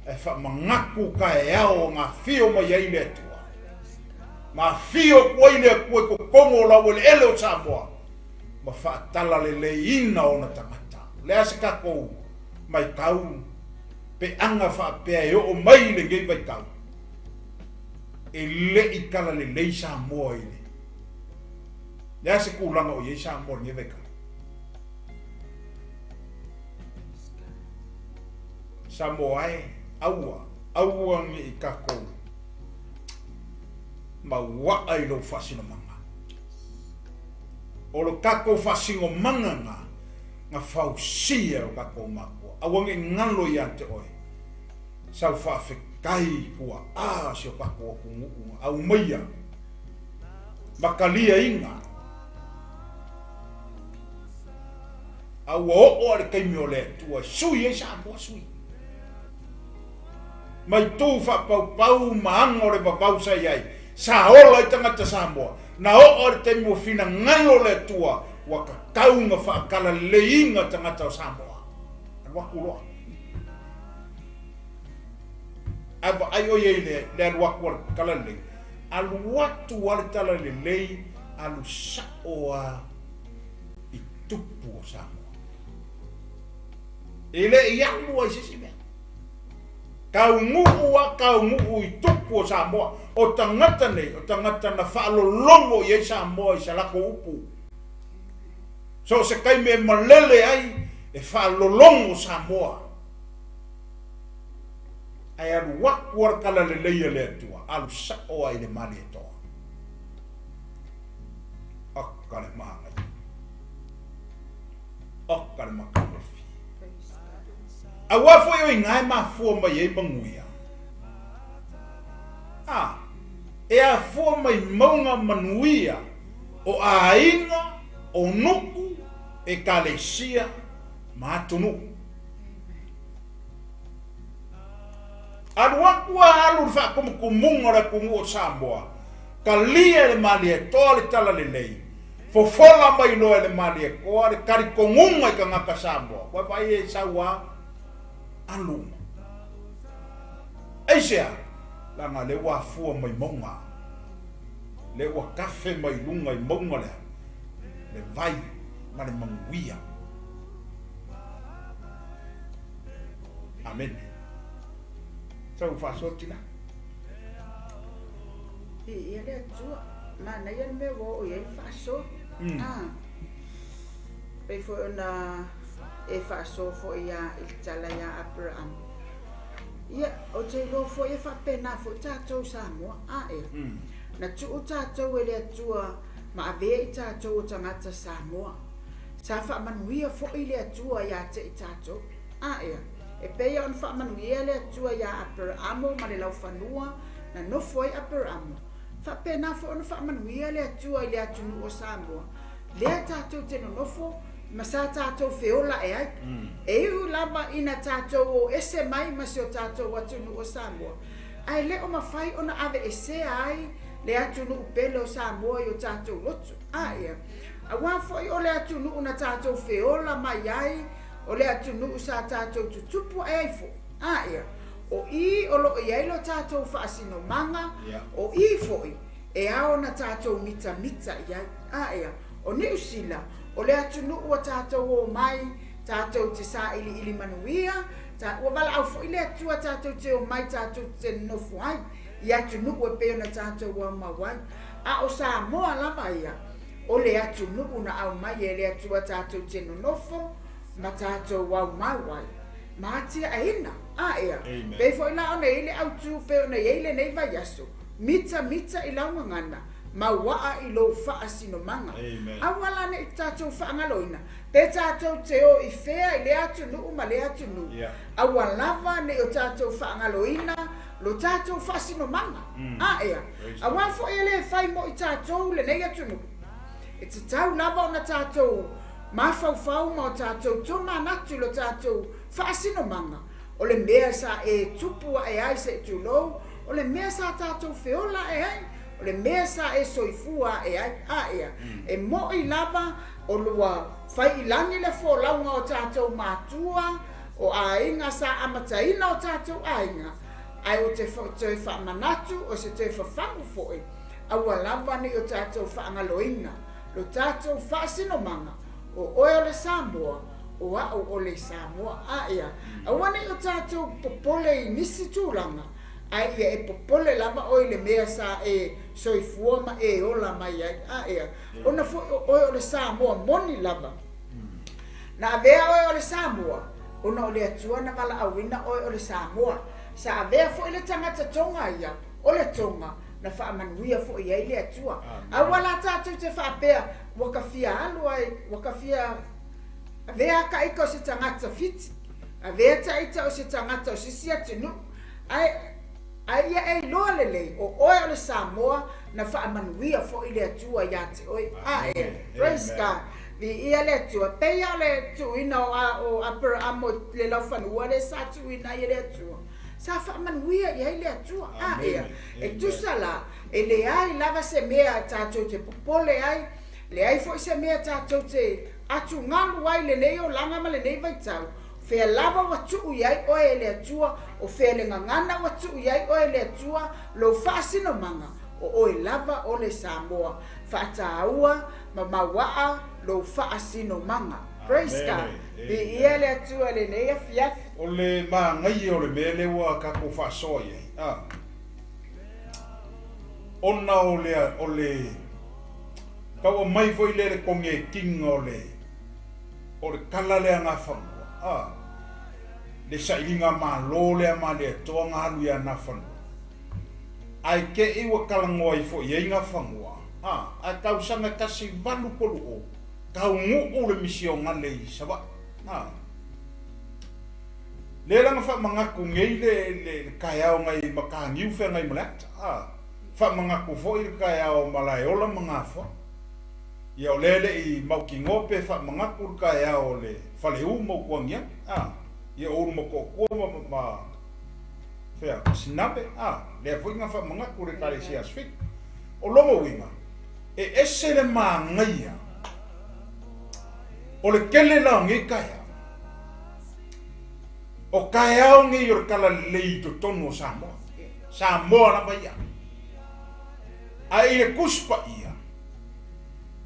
Ae faamagaku taeao na afio mai ai le Atua. Na afio atu ai le Atua i totonu o laueleele o Samoa ma faatalaleiina ona tagata. O le a se tatou maitau peaga faapea e oo mai i lenei vaitau, e le i talalelei Samoa i le. Le a se tulaga o i ai Samoa i lenei vaitau? Samoa e, aua, aua ne i tatou mauaa i lou faasinomaga. O lo tatou faasinomaga na, na fausia e o tatou matua. Aua ne i galo ia te oe sau faafetai puaa si o tatou atunuu na aumaia ma taliaina. A ua oo lava i le taimi o le Atua e sui ai Samoa sui. Mai tu faapaupau ma aga o le vavau sa i ai, sa ola ai tagata Samoa. Na oo lava i le taimi ua finagalo le Atua ua tatau ona faatalaleiina tagata o Samoa. Alu atu loa. Ae vaai ʻoe i le alu atu a le talalelei, alu atu a le talalelei, alu sao a i tupu o Samoa. E le i alu ai se isi mea. Taunuu a taunuu i tupu o Samoa. O tagata nei, o tagata na faalologo i ai Samoa i sa latou upu. So o se taimi e malele ai, e faalologo Samoa. Ae alu atu a le talalelei a le Atua, alu sao ai i le Malietoa. Oka le manaia. Oka le matagofie. Aua foi o iga e mafua mai ai manuia. A, e afua mai mauga manuia o aiga, o nuu, ekalesia ma atunuu. Alu atu a alu le faatumutumuga o le atunuu o Samoa, talia e le Malietoa le talalelei, fofola mai loa e le Malietoa le talitonuga i tagata Samoa, ua vaai e sau a alu. Aisea? Leaga lea ua afua mai mauga, lea ua tafe mai luga i mauga lea, le vai ma le manuia. Amene. Sau faasoa tina. Viia le Atua. Manaia le mea ua oo i ai le faasoa. Ah. Pei foi ona e faasoa foi ia i le tala ia Aperahama. Ia, ou te iloa foi e faapena foi tatou Samoa. A ea. Na tuu tatou e le Atua ma avea i tatou o tagata Samoa. Sa faamanuia foi le Atua ia te i tatou. A ea, e pei ona faamanuia le Atua iā Aperamo ma le laufanua na nofo ai Aperamo, faapena foi ona faamanuia le Atua i le atunuu o Samoa, lea tatou te nonofo ma sa tatou feola ae ai. E iu lava ina tatou o ese mai ma si o tatou atunuu o Samoa, ae le o mafai ona aveesea ai le atunuu pele o Samoa i o tatou loto. A ea, aua foi o le atunuu na tatou feola mai ai, o le atunuu sa tatou tutupu ae ai foi. A ea, o i o lo o i ai lo tatou faasinomaga, o i foi e ao ona tatou mitamita i ai. A ea, o Niu Sila, o le atunuu ua tatou o mai, tatou te sailiili manuia, ta, ua valaau foi le Atua tatou te omai tatou te nonofo ai i atunuu e pei ona tatou aumau ai. A o Samoa lava ia, o le atunuu na aumai e le Atua tatou te nonofo ma tatou aumau ai. Ma atiaeina. A ea. Pei foi la ona i ai le autu pei ona i ai lenei vaiaso, mitamita i lau gagana, mauaa i lou faasinomaga. Aua la ne i tatou faagaloina, pe tatou te o i fea i lea atunuu ma lea atunuu, aua lava ne i o tatou faagaloina lo tatou faasinomaga. A ea. Aua foi e le fai mo i tatou lenei atunuu. E tatau lava ona tatou mafaufau ma o tatou tomanatu i lo tatou faasinomaga, o le mea sa e tupu ae ai se i tulou, o le mea sa tatou feola ae ai, o le mea sa e soifua ae ai. A ea, e mo'i lava o lua fai i lagi le folauga o tatou matua, o aiga sa amataina o tatou aiga, ae ou te toe faamanatu, o se toe fafagu foi, aua lava ne i o tatou faagaloina lo tatou faasinomaga, o oe o le Samoa, o a'u o le Samoa. A ea, aua ne i o tatou popole i nisi tulaga, ae ia e popole lava oe i le mea sa e soifua ma e ola mai ai. A ea, ona foi o oe o le Samoa moni lava. Na avea oe o le Samoa, ona o le Atua na valaauina oe o le Samoa. Sa avea foi le tagata Toga ia o le Toga, na faamanuia foi i ai le Atua. Aua la tatou te faapea, ua ka fia alu ai, ua ka fia avea ta ita o se tagata Fiti, avea ta ita o se tagata o se isi atunuu, ae ae ia e iloa lelei, o oe o le Samoa, na faamanuia foi le Atua ia te oe. A ea, praise God. Viia le Atua. Pei lava o le tuuina o Aperamo i le laufanua lea sa tuuina ai e le Atua, sa faamanuia i ai le Atua. A ea, e tusa la, e leai lava se mea tatou te popole ai, leai foi se mea tatou te atugalu ai i lenei olaga ma lenei vaitau, fea lava ua tuu i ai oe e le Atua, o fea le gagana ua tuu i ai oe e le Atua, lou faasinomaga, o oe lava o le Samoa. Faataua ma mauaa lou faasinomaga. Praise God. Viia le Atua i lenei afiafi. O le magaia o le mea lea ua tatou faasoa i ai, a, ona o le, o le tau aumai foi lea le kogetiga o le, o le tala lea Nafanua, a, le sailiga malo lea ma le Atoa na alu ia Nafanua, ae te i ua talanoa ifo i ai Nafanua, a, ae tausaga e 1830, taunuu le misionale i Savaii, a. Lea la na faamanatu nei le, le, le taeao nai Mataniu feagai ma le ata, a. Faamanatu foi le taeao ma Laeola ma Gafoa. Ia o lea e le i mautinoa pe faamanatu le taeao o le Faleu ma Utuagiagi, a. Ia o Ulumotootua ma, ma, ma fea, ma Sinabe, a. Lea foi na faamanatu le Ekalesia Aso Fito. O lona uiga, e ese le manaia o le tele la o nei taeao. O taeao nei o le talalelei i totonu o Samoa. Samoa lava ia. Ae i le Tusi Paia,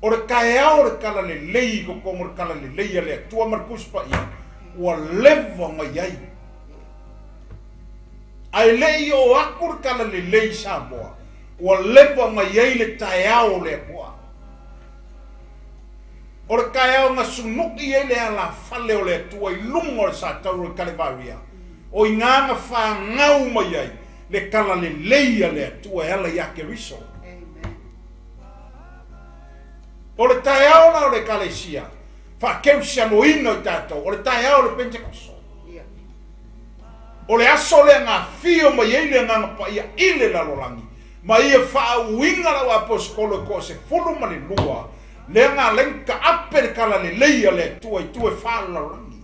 o le taeao o le talalelei i totonu o le talalelei a le Atua ma le Tusi Paia, ua leva ona i ai. Ae le i oo atu le talalelei i Samoa, ua leva ona i ai le taeao o le Atua. O le taeao na sunui ai le alafale o le Atua i luga o le satauro i Kalevaria, o i ina na fanau mai ai le talalelei a le Atua e ala ia Keriso. O le taeao la o le Ekalesia, faakerisianoina o i tatou, o le taeao o le Pentekoso. O le aso lea na afio mai ai le Agaga Paia i le lalolagi, ma ia faauuina lau aposetolo e toa-12, lea na ala ai ona taape le talalelei a le Atua i itu e fa o le lalolagi.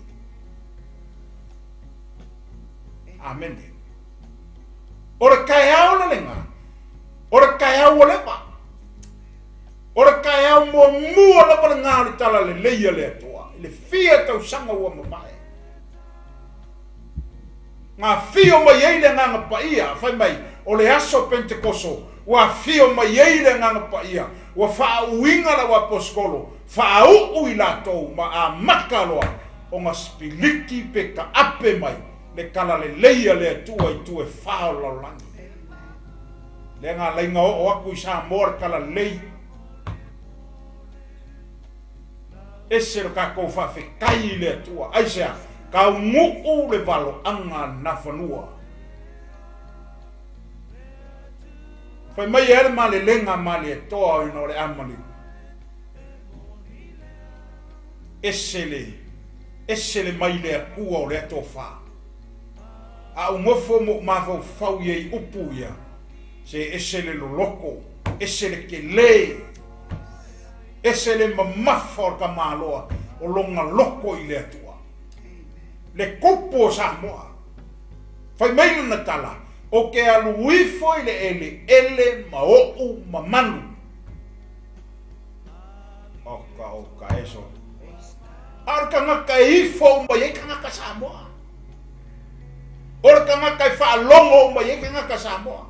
Amene. O le taeao la lena, o le taeao ua leva. O le taeao muamua lava lena o le talalelei a le Atua, i le fia tausaga ua mavae. Na afio mai ai le Agaga Paia, fai mai, o le aso Pentekoso, ua afio mai ai le Agaga Paia, ua faauuina lau aposetolo, faauu i latou ma amata loa ona sipiliki pe taape mai le talalelei a le Atua i itu e fa o le lalolagi. Lea na ala ai ona oo atu i Samoa le talalelei. Ese lo tatou faafetai i le Atua. Aisea? Kaugu'u le valo'aga nafanua. Fai mai e le malelega malietoa ina o le amaliu. Ese le, ese le mai le Atua o lea tofa. A ou nofo ma ou mafaufau i ai upu ia, se ese le loloko, ese le telē, ese le mamafa o le tamaloa o lona loko i le Atua. Le kupu o Samoa. Fai mai lana tala, Ou te alu ifo i le eleele ma oʻu mamalu. Oka, oka, e sole. A o le tagata e ifo uma i ai tagata Samoa. O le tagata e faalogo uma i ai tagata Samoa.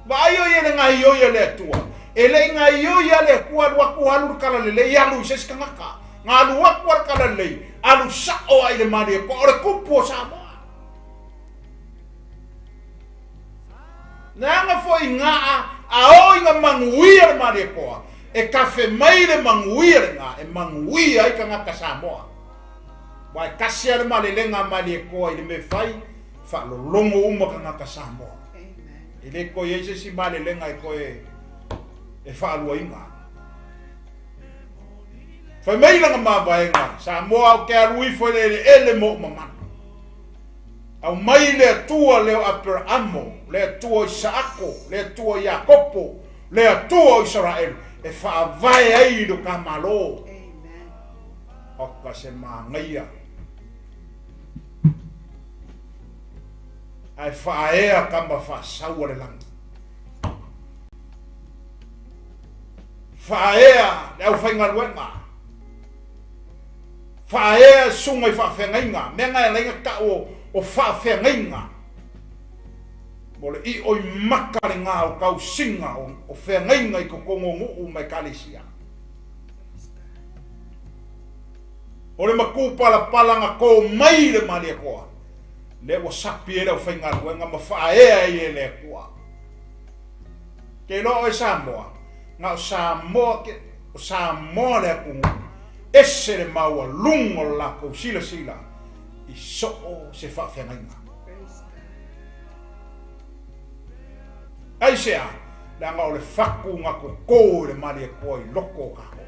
Vaai o ia le gaioi a le Atua. E le i gaioi a le Atua alu atu alu le tala lelei alu i se isi tagata. Na alu atu a le tala lelei alu sa'o a i le Malietoa o le kupu o Samoa. Leaga foi gaa a oo ina manuia le Malietoa, e kafe mai le manuia lena e manuia ai tagata Samoa. Aua e tasi lava le malelega a Malietoa i le mea e fai, faalologo uma tagata Samoa. E le toe i ai se isi malelega e toe e faaluaina. Fai mai lana mavaega, Samoa ou te alu ifo i le eleele ma ou mamalu. Aumai le Atua le o Aperaamo, le Atua o Isaako, le Atua o Iakopo, le Atua o Isaraelu, e faavae ai lo ta Malo. Oka se manaia. Ae faaea tama faasau a le lagi. Faaea le aufaigaluega. Faaea susuga i faafeagaiga, mea na e ala ai na tau o faafeagaiga. Mo le io i maka lena o tausiga o feagaiga i totonu o nuu ma ekalesia. O le matupalapala na to mai i le Malietoa, lea ua sapi ai le aufaigaluega ma faaea ai e le Atua. Ke iloa oe Samoa, na o Samoa ke, o Samoa le atunuu, ese le maualuga o le latou silasila i soo se faafeagaiga. Aisea? Leaga o le fatu na totō i le Malietoa i loko o tatou.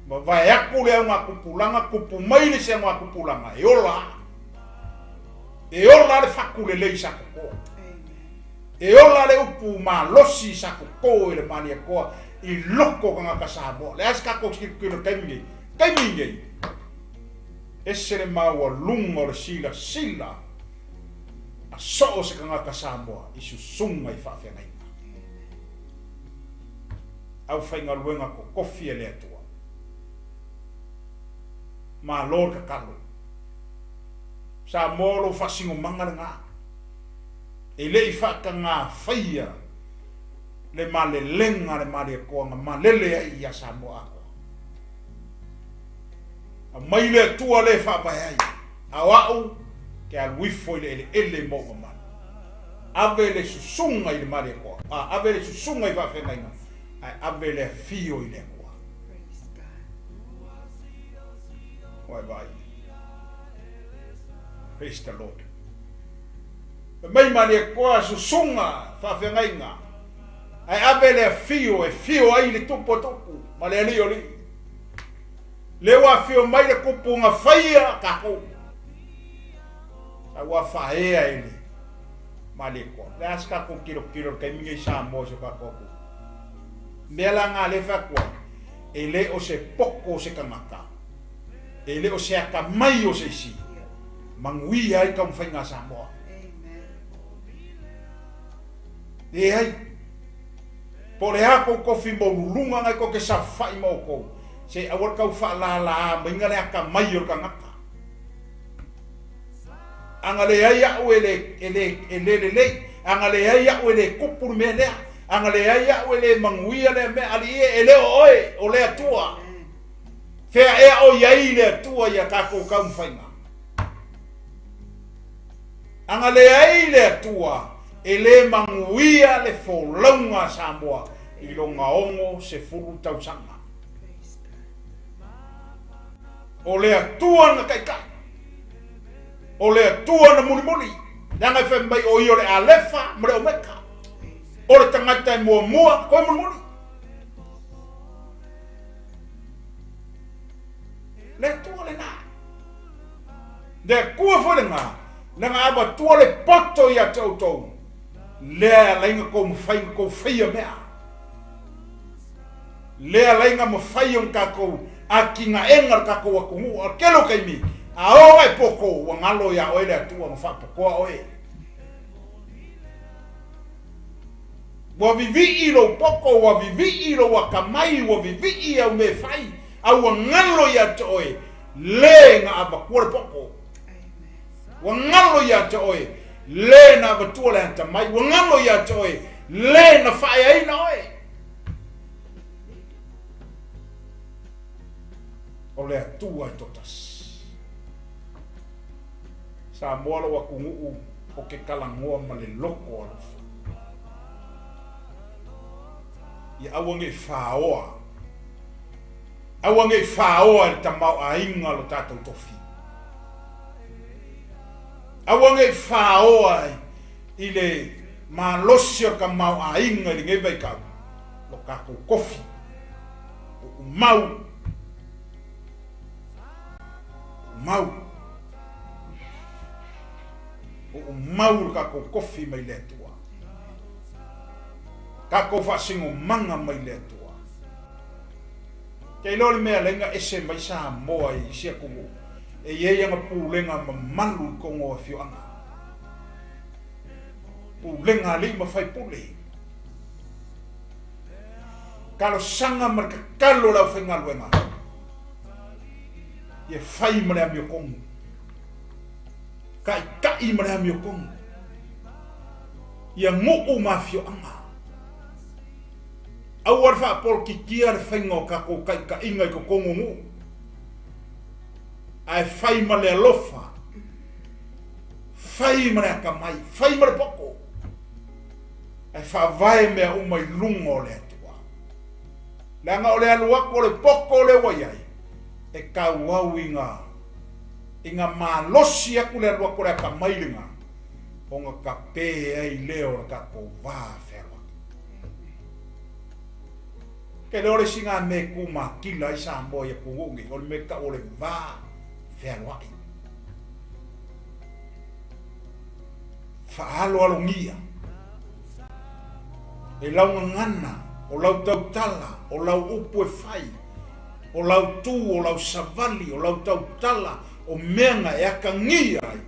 Mavae atu le augatupulaga, tupu mai le isi augatupulaga, e ola. E ola le fatu lelei sa totō. E ola le upu malosi sa totō i le Malietoa i loko o tagata Samoa. Le a se tatou tilotilo i le taimi nei? Taimi nei, ese le maualuga o le silasila a soo se tagata Samoa i susuga i faafeagaiga. Aufaigaluega totofi e le Atua. Malo le tatalo. Samoa o lou faasinomaga lena. E le i faatagafaia le malelega a le Malietoa na malele ai ia Samoa atoa. Aumai le Atua le faavae ai, a o a'u ke alu ifo i le eleele ma ou mamalu. Ave le susuga i le Malietoa, a ave le susuga i faafeagaiga, ae ave le afio i le Atua. Ua e vaai. Praise the Lord. Fai mai Malietoa susuga faafeagaiga, ae ave le afio e fio ai le tupu o tupu ma le alii o alii. Lea ua afio mai le kupu na faia tatou. Sa ua faaea e le Malietoa. Le a se tatou tilotilo i le taimi nei i Samoa i si o tatou atunuu. Mea la na lea e fai atu ai, e le o se poto o se tagata, e le o se atamai o se isi, manuia ai taumafaiga a Samoa. Leai. Po o le a kou tofi maualuluga na e tou te saofai ma outou, se aua le tau faalalā maiga le atamai o le tagata. A na leai a'u e le, e le, e le lelei, a na leai a'u e le tupu le mea lea, a na leai a'u e le manuia lea mea, alii e, e le o oe, o le Atua. Fea ea o i ai le Atua ia tatou taumafaiga? A na leai le Atua, e le manuia le folauga a Samoa i lona 60 tausaga. O le Atua na taitai. O le Atua na mulimuli. Leaga e fai mai o ia o le Alefa ma le Omeka. O le tagata e muamua, toe mulimuli. Le Atua lena. Le Atua foi lena, na avatua le poto ia te outou, lea e ala ai ona tou mafai ona tou faia mea. Lea e ala ai ona mafai ona tatou atinaega le tatou atunuu. A o le tele o taimi, a oo e poto, ua galo ia oe le Atua na faapotoa oe. Ua vivii lou poto, ua vivii lou atamai, ua vivii au mea e fai, a ua galo ia te oe le na avatua le poto. Ua galo ia te oe le na avatua le atamai, ua galo ia te oe le na faaeaina oe. O le Atua e toatasi. Samoa lou atunuu o ke talanoa ma le loto alofa. Ia aua nei faoa. Aua nei faoa e le tamaoaiga lo tatou tofi. Aua nei faoa i le malosi o le tamaoaiga i lenei vaitau lo tatou tofi. O mau. Mau. O mau le tatou tofi mai le Atua. Tatou faasinomaga mai le Atua. Te iloa le mea e ala ai ona ese mai Samoa i isi atunuu, e i ai ana pulega mamalu i totonu o afioaga. Pulega a alii ma faipule. Talosaga ma le tatalo a le aufaigaluega, ia fai ma le amiotonu. Taitai ma le amiotonu. Ia nuu ma afioaga. Aua le faapolokikia le faiga o tatou taitaiga i totonu o nuu, ae fai ma le alofa, fai ma le atamai, fai ma le poto, ae faavae mea uma i luga o le Atua. Leaga o le alu atu o le poto lea ua i ai, e tauau i ga, i ga malosi atu le alu atu o le atamai lena, ona tape ai lea o le tatou va fealoai. Ke leo le isi ngā me ku makila ai Samoa i atunuu nei, o le mea tau o le va fealoai. Faaloalogia e lau gagana, o lau tautala, o lau upu e fai, o lau tu, o lau savali, o lau tautala, o mea na e akagia ai,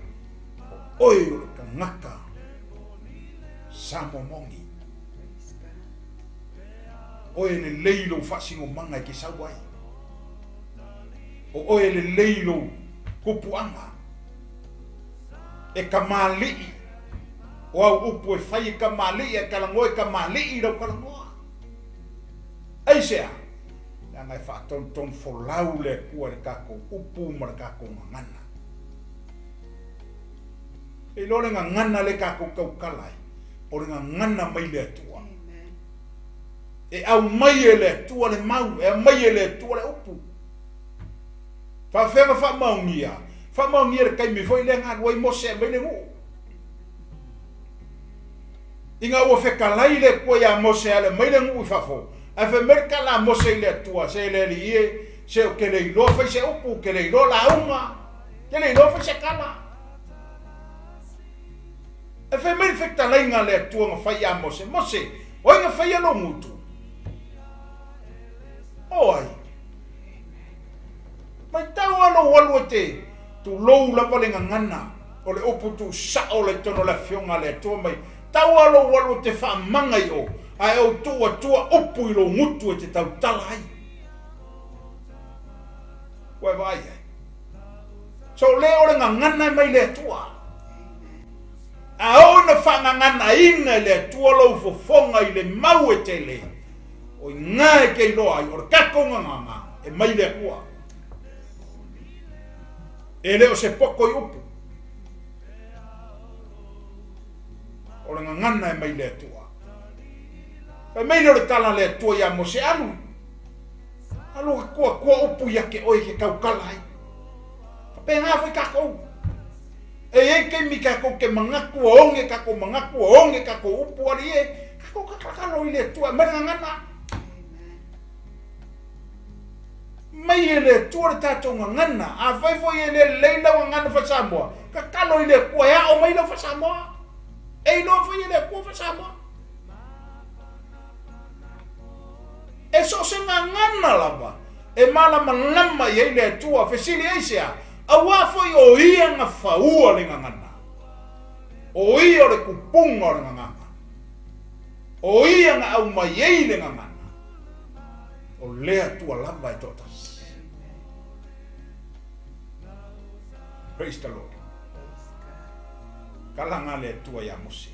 o oe o le tagata Samoa moni. Oe e lelei lou faasinomaga e te sau ai. O oe e lelei lou kupuaga. E kamali'i, o au upu e fai e kamali'i, ae talanoa e kamali'i i lau talanoa. Aisea? Leaga e faatonutonu folau le Atua i le tatou upu ma le tatou gagana. E iloa le gagana lea tatou tautala ai, o le gagana mai le Atua. E aumai e le Atua le mau, e aumai e le Atua le upu. Faafefea ona faamaonia? Faamaonia i le taimi foi lea na alu ai Mose e aumai le nuu. Ina ua fetalai le Atua ia Mose e ale mai le nuu i fafo, ae fai mai le tala a Mose i le Atua, Se le Alii e, se ou te le iloa fai se upu, ou te le iloa lauga, ou te le iloa fai se tala. Ae fai mai le fetalaiga a le Atua na fai ia Mose, Mose, o ai na faia lou gutu? O ai? Matau lava lou alu e te tulou lava le gagana o le upu tuusao la i totonu o le Afioga a le Atua mai tau lava lou alu e te faamaga i o, ae ou tuu atua upu i lou gutu e te tautala ai. Ua e vaai ai? So le o le gagana e mai le Atua. A oo ina faagaganaina e le Atua lou fofoga i le mau e tele, o i ina e te iloa ai o le tatou gagana e mai le Atua. E le o se poto i upu. O le gagana e mai le Atua. Fai mai lea o le tala a le Atua ia Mose, Alu, alu e kuakua upu ia te oe e te tautala ai. Faapena foi tatou. E i ai taimi tatou te manatu ua oge tatou manatu, ua oge tatou upu, alii e, tatou tatalakalo i le Atua e aumai le gagana. Mai e le Atua le tatou gagana. Afai foi e le lelei lau gagana faa-Samoa, tatalo i le Atua e ao mai lau faa-Samoa. E iloa foi e le Atua faa-Samoa. E so o se gagana lava e malamalama i ai le Atua, fesili aisea, auā foi o Ia na faua le gagana. O Ia o le kupuga o le gagana. O Ia na aumai ai le gagana. O le Atua lava e toatasi. Praise the Lord. Kalaga le Atua iā Mose.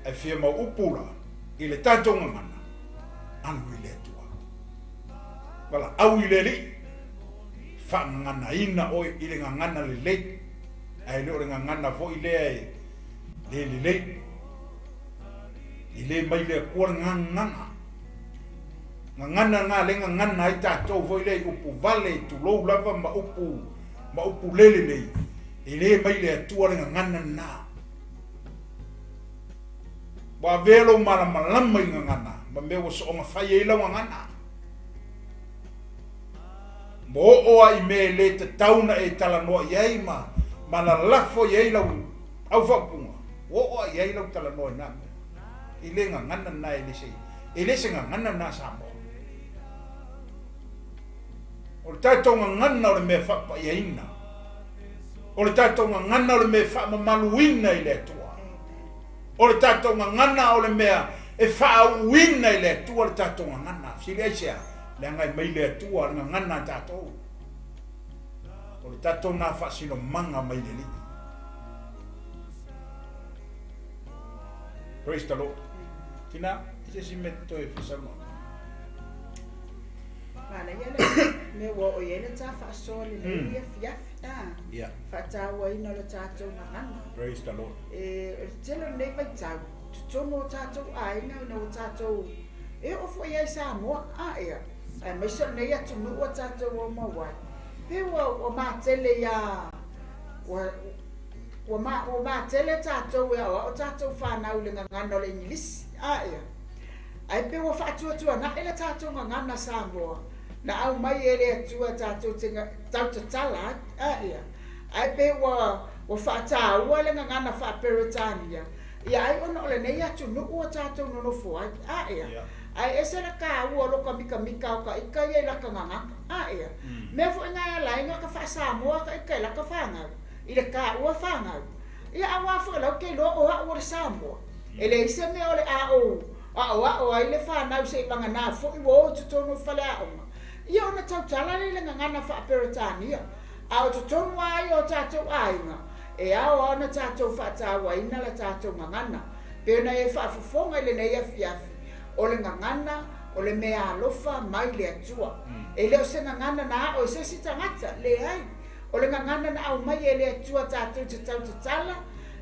Ae fia mau upu la i le tatou gagana, alu i le Atua. Valaau i le Alii, faagaganaina oe i le gagana lelei, ae le o le gagana foi lea e le lelei. E le mai le Atua le gagana. Gagana na le gagana ai tatou foi lea i upu vale, tulou lava ma upu, ma upu le lelei. E le mai le Atua le gagana na. Ua avea lou malamalama i le gagana ma mea ua soonga fai ai lau gagana. Ma oo a i mea e le tatau na e talanoa i ai ma, ma lalafo i ai lau au faaupuga, ua oo a i ai lau talanoa i na mea. E le gagana na e le se, e le se gagana na Samoa. O le tatou gagana o le mea faapaiaina. O le tatou gagana o le mea e faamamaluina i le Atua. O le tatou gagana o le mea e faauuina i le Atua le tatou gagana. Fesili aisea? Leaga e mai le Atua le gagana a tatou. O le tatou na faasinomaga mai le Alii. Praise the Lord. Tina, i se isi mea e toe fia saunoa. Manaia le mea ua oo i ai le ta faasoa lenei afiafi. Yeah. Faatauaina o le tatou gagana. Praise the Lord. E, o le tele o lenei vaitau, totonu o tatou aiga ina ua tatou, e oo foi ai Samoa, a ea, aemaise o lenei atunuu ua tatou omau ai, pe ua, ua matele ia, ua, ua, ma, ua matele tatou e aoao tatou fanau i le gagana o le Igilisi, a ea. Ae pe ua faatuatuanai le tatou gagana Samoa, na aumai e le Atua tatou te tautatala ai, a ia. Ae pe ua, ua faataua le gagana faa-Peretania, ia ai ona o lenei atunuu ua tatou nonofo ai, a ia. Ae ese le kāua o loka mikamika o ka ika ia i laka gagana, a ia. Mea foi na e ala ai na ka faa-Samoa ka ika i laka fanau, i le kāua fanau. Ia auā foi lau ke iloa o a'u o le Samoa. E leai se mea o le a ou aʻoaʻo ai le fanau seʻi vagana foʻi ua o i totonu o faleaoga, ia ona tautala lea i le gagana faa-Peretania. A o totonu lava ia o tatou aiga, e ao lava ona tatou faatauaina la tatou gagana. Pei ona e faafofoga i lenei afiafi, o le gagana o le meaalofa mai le Atua. E le o se gagana na aʻo e se isi tagata, leai. O le gagana na aumai e le Atua tatou te tautatala,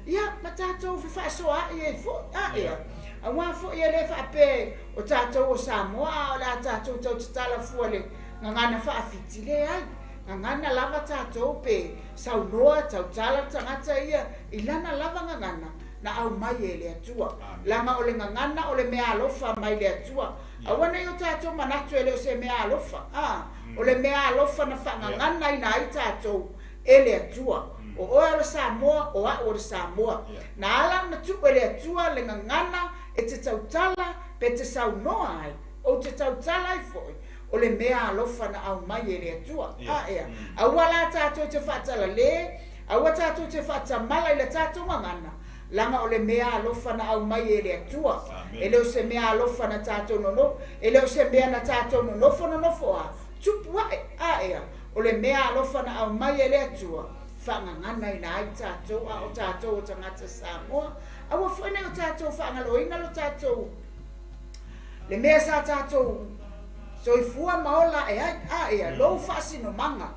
ia, ma tatou fefaasoaai ai foi. A, ia. Auā foi e le faapea o tatou o Samoa a o le a tatou tautatala fua le gagana faafiti, leai. Gagana lava tatou pe saunoa, tautala le tagata ia i lana lava gagana na aumai e le Atua. Leaga o le gagana o le meaalofa mai le Atua. Aua ne i o tatou manatu e le o se meaalofa, a, o le meaalofa na faagaganaina ai tatou e le Atua. O oe o le Samoa, o a'u o le Samoa. Na ala ona tuu e le Atua le gagana e te tautala pe te saunoa ai, ou te tautala ai foi, o le meaalofa na aumai e le Atua. A ea, aua la tatou te faatalalē, aua tatou te faatamala i le tatou gagana, leaga o le meaalofa na aumai e le Atua. E le o se meaalofa na tatou nono, e le o se mea na tatou nonofo nonofo a, tupu a'e, a ea, o le meaalofa na aumai e le Atua, faagaganaina ai tatou a o tatou o tagata Samoa. Aua foi nei o tatou faagaloina lo tatou, le mea sa tatou soifua ma ola ae ai, a ea, lou faasinomaga.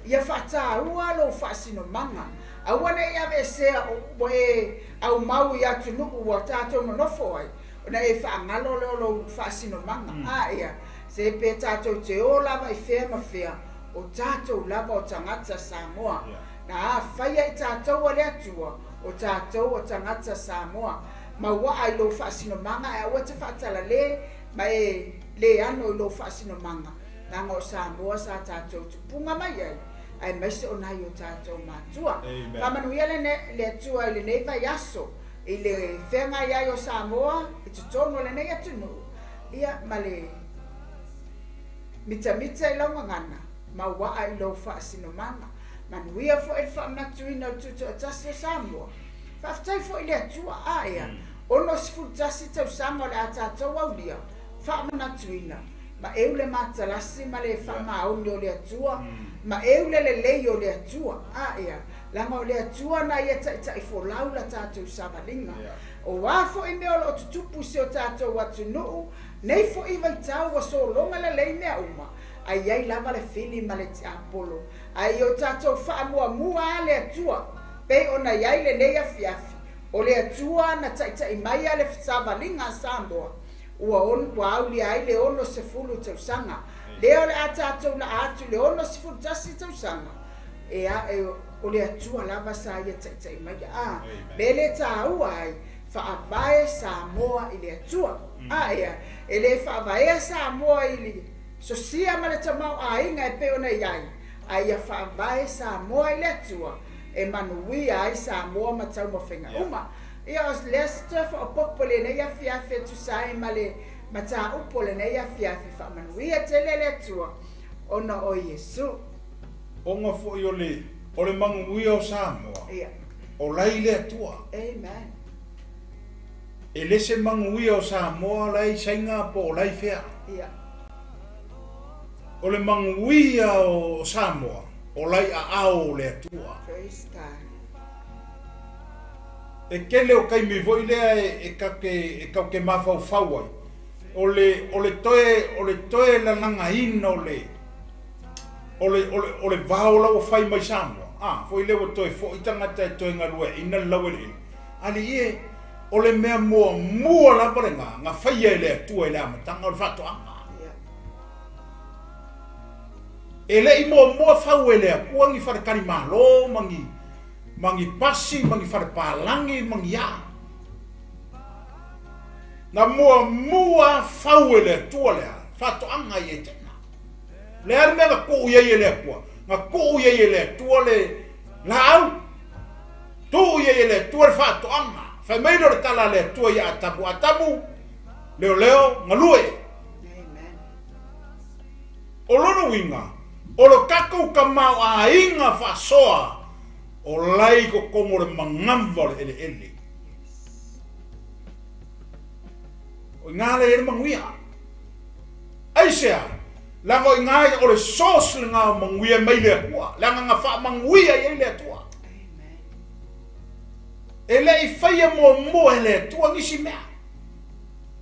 Ia faataua lou faasinomaga. Aua ne i aveesea ua e aumau i atunuu ua tatou nonofo ai, ona e faagalo lea o lou faasinomaga. A ea, se pe tatou te o lava i fea ma fea, O tatou lava o tagata Samoa. Na afaia i tatou a le Atua, o tatou o tagata Samoa. Mauaa i lou faasinomaga ae aua e te faatalale ma e le ano i lou faasinomaga, leaga o Samoa sa tatou tupuga mai ai, aemaise o nai o tatou matua. Faamanuia le Atua i lenei vaiaso i le feagai ai o Samoa i totonu o lenei atunuu, ia ma le Mitamita i lau gagana, mauaa i lou faasinomaga. Manuia foi le faamanatuina o le Tutoatasi o Samoa. Faafetai foi i le Atua, a ea, 61 tausaga o le a tatou aulia, faamanatuina, maeu le matalasi ma le faamaoni o le Atua, maeu le lelei o le Atua, a ea, leaga o le Atua na ia taitai folau la tatou savaliga. O a foi mea o lo o tutupu i si o tatou atunuu, Nei foi vaitau ua sologa lelei mea uma, a i ai lava le fili ma le tiapolo, a i o tatou faamuamua a le Atua, pei ona i ai lenei afiafi, o le Atua na taitai mai a le savaliga a Samoa, ua ua aulia ai le 60 tausaga, lea o le a tatou laa atu i le 61 tausaga, e a, e, o le Atua lava sa ia taitai mai a mea le taua ai, Faavae Samoa i le Atua. A ea, e le faavaea Samoa i le sosia ma le tamaoaiga e pei ona i ai, a ia faavae Samoa i le Atua e manuia ai Samoa ma taumafaiga uma. Ia, o lea se toe faaopoopo i lenei afiafi e tusa ai ma le mataupu o lenei afiafi, faamanuia tele le Atua ona o Iesu. Ona foi o le, o le manuia o Samoa. Ia. Ola i le Atua. Amen. E le se manuia o Samoa la i Saina po o la i fea. Ia. O le manuia o Samoa, ola i aao o le Atua. Praise God. E tele o taimi foi lea e e ka te e tatou te mafaufau ai, o le o le toe o le toe lalagaina o le o le, o le, o le vao la ua fai mai Samoa, a, foi lea ua toe foi tagata e toe galueaiina le laueleele. Alii e, o le mea muamua lava lena na faia e le Atua i le amataga o le faatoaga. E le i muamua fau e le Atua ni faletalimalo ma ni, ma ni pasi ma ni falepalagi ma ni a. Na muamua fau e le Atua le a, faatoaga i Etena. Le a le mea na tuu i ai e le Atua? Na tuu i ai e le Atua le laau. Tuu i ai e le Atua le faatoaga. Fai mai lea o le tala a le Atua ia Atamu, Atamu, leoleo, galue. O lona uiga, o lo tatou tamaoaiga faasoa o la i totonu o le manava o le eleele. O i ina lea i ai le manuia. Aisea? Leaga o i ina o le source lena o manuia mai le Atua, leaga na faamanuia i ai le Atua. E le i faia muamua e le Atua nisi mea.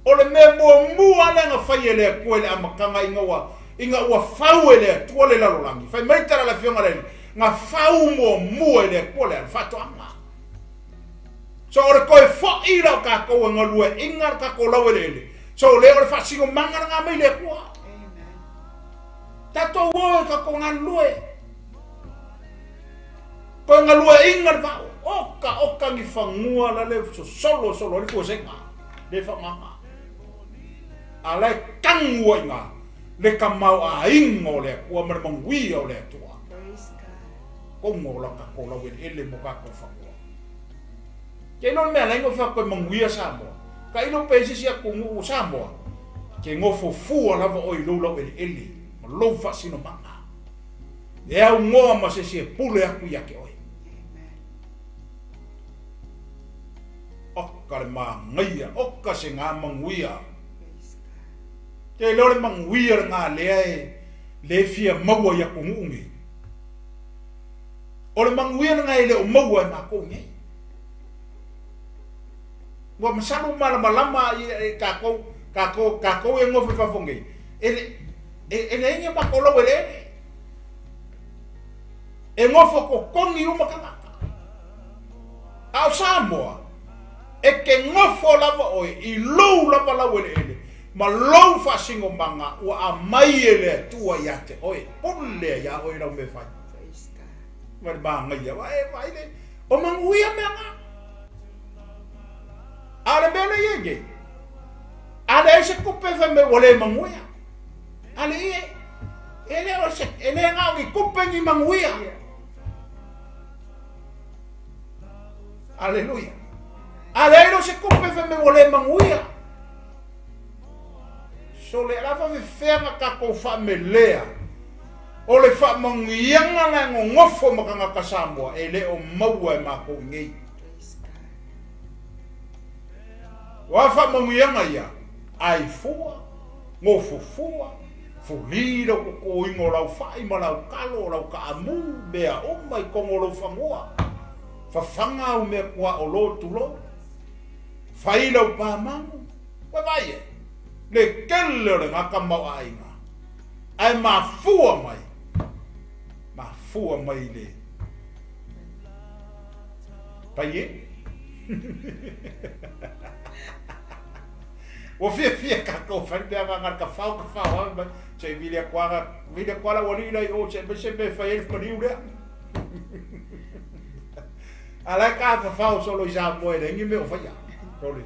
O le mea muamua lea na fai e le Atua i le amataga ina ua, ina ua fau e le Atua le lalolagi. Fai mai tala le Afioga le Alii, na fau muamua e le Atua le faatoaga. So o le toe foi la o tatou e galueaiina le tatou laueleele. So lea o le faasinomaga lena mai le Atua. Tatou o e tatou galulue. Toe galueaiina le vao. Oka oka ni fanua la le sosolo solo ai le fuesega. Le faaaogaga. A la e tanu ai ina le tamaoaiga o le Atua ma le manuia o le Atua. Kogo o la tatou laueleele mo tatou fanua. Ke iloa le mea alai no fea koe manuia Samoa. Ka ilo pe isi si atunuu o Samoa, ke nofo fua lava oe i lou laueleele ma lou faasinomaga. E aunoa ma se isi e pule atu ia te oe. Oka le manaia, oka se ngā manuia. Ke iloa le manuia le ngā lea e le fia maua i atunuu nei. O le manuia lena e le o maua e matou nei. Ua masalo malamalama i tatou, tatou, tatou e nofo i fafo nei, e le, e, e leai ni matou laueleele. E nofo totogi uma tagata. A o Samoa, e te nofo lava oe i lou lava laueleele, ma lou faasinomaga ua aumai e le Atua ia te oe, pule ai lava oe i lau mea e fai. Ma le manaia, e vaai le, o manuia mea na. A o le mea lea e i ai nei, a leai se tupe fai mai ua le manuia. Alii e, e le o se, e le na o ni tupe ni manuia. Aleluia. A leai loa se tupe fai mai ua le manuia. So le ala faafefea na tatou faamelea o le faamanuiaga la e nonofo ma tagata Samoa e le o maua e matou i nei. O a faamanuiaga ia? Ai fua, gofo fua, fuli lau totoina o lau fai ma lau talo, o lau taamu, mea uma i totonu o lou fanua. Fafaga au mea tuaolo tulou. Fai lau pamanu. Ua vaai e, le tele o le gata maoaaiga, ae mafua mai, mafua mai le paie. Ua fiafia kākou fai mea nga ka fao ka fao ave mai se i vili atu aga vili atu ala ua lila i o se mai se mea fai ai le maliu lea. A la e ka fafao solo i Samoa e leai ni mea o faia. Sole.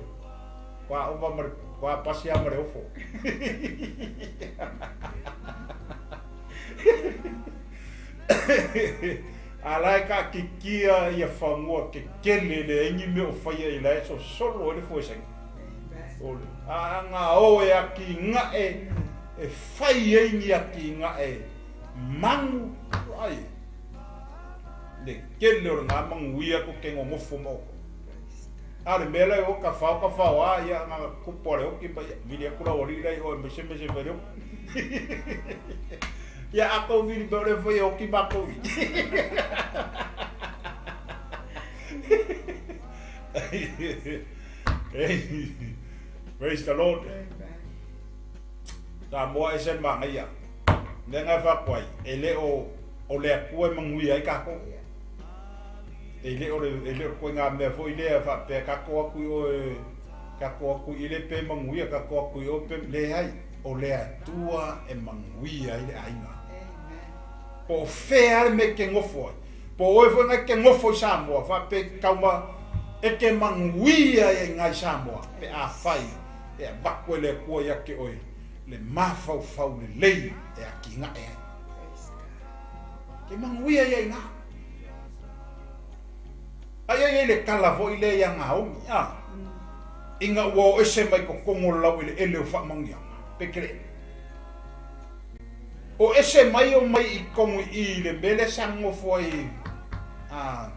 Kua ova ma le kua pasi lava ma le ofo. A la e kaʻakikia ia fanua kekele leai ni mea o faia i la e sosolo ai le foesaina. Ole. A aga o e atinae e fai ai ni atinae manu ai le kele o le ngā manuia ko ke ngongofo ma oko. A le mea lea o ka fao ka fao a ia nga kupu a le oki ma ia vili aku la ua lila i oe me se me se me le oki. Ia a kou vili me ole foi e oki makou i. Praise the Lord. Samoa e se le manaia. Mea nga e faaku ai, e le o o le Atua e manuia ai kākou. E le o le e le o koe ngā mea foi lea faapea kākou aku i oe kākou aku i le pe manuia kākou aku i oe pe leai o le Atua e manuia ai le aiga. Po o fea le mea e ke nofo ai. Po o oe foi ngai ke nofo i Samoa faapea kau ma e ke manuia ai ngai Samoa pe afai e avatu e le Atua ia te oe le mafaufau lelei e atinae ai. Ke manuia ia i ngā. Ai ai ai le kala foi lea ia Naomi, a. Ina ua o ese mai totonu o le laueleele o faamanuiaga, pe kele. O ese mai o mai i totonu i i le mea lea sa nonofo ai a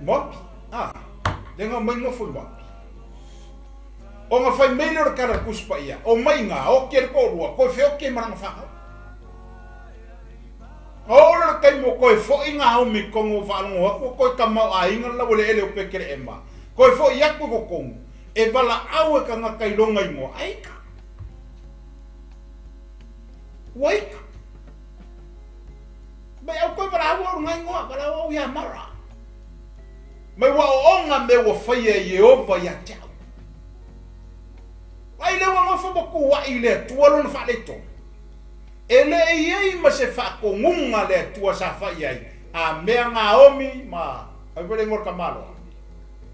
Moapi, a. Lea na omai nofo i Moapi. Ona fai mai lea o le kala Tusi Paia, Omai ngā, oki e le toalua, koe wheoki e maranga whānau. Na oo lea o le taimi ua toe foʻi Naomi i totonu o faalogo atu ua toe tamaoaiga le laueleele o Petelehema, toe foʻi atu i totonu, e valaau e tagata i lona igoa, a ika. Ua ika. Mai au toe valaau au i lona igoa, valaau au ia Mara. Mai ua oonga mea ua faia e Ieova ia te au. Ai lea ua nofo ma tuuaʻi i le Atua lona faaletonu. E le i ai ma se faatonuga a le Atua sa fai ai, a mea Naomi ma, ai foi le igoa o le tamaloa,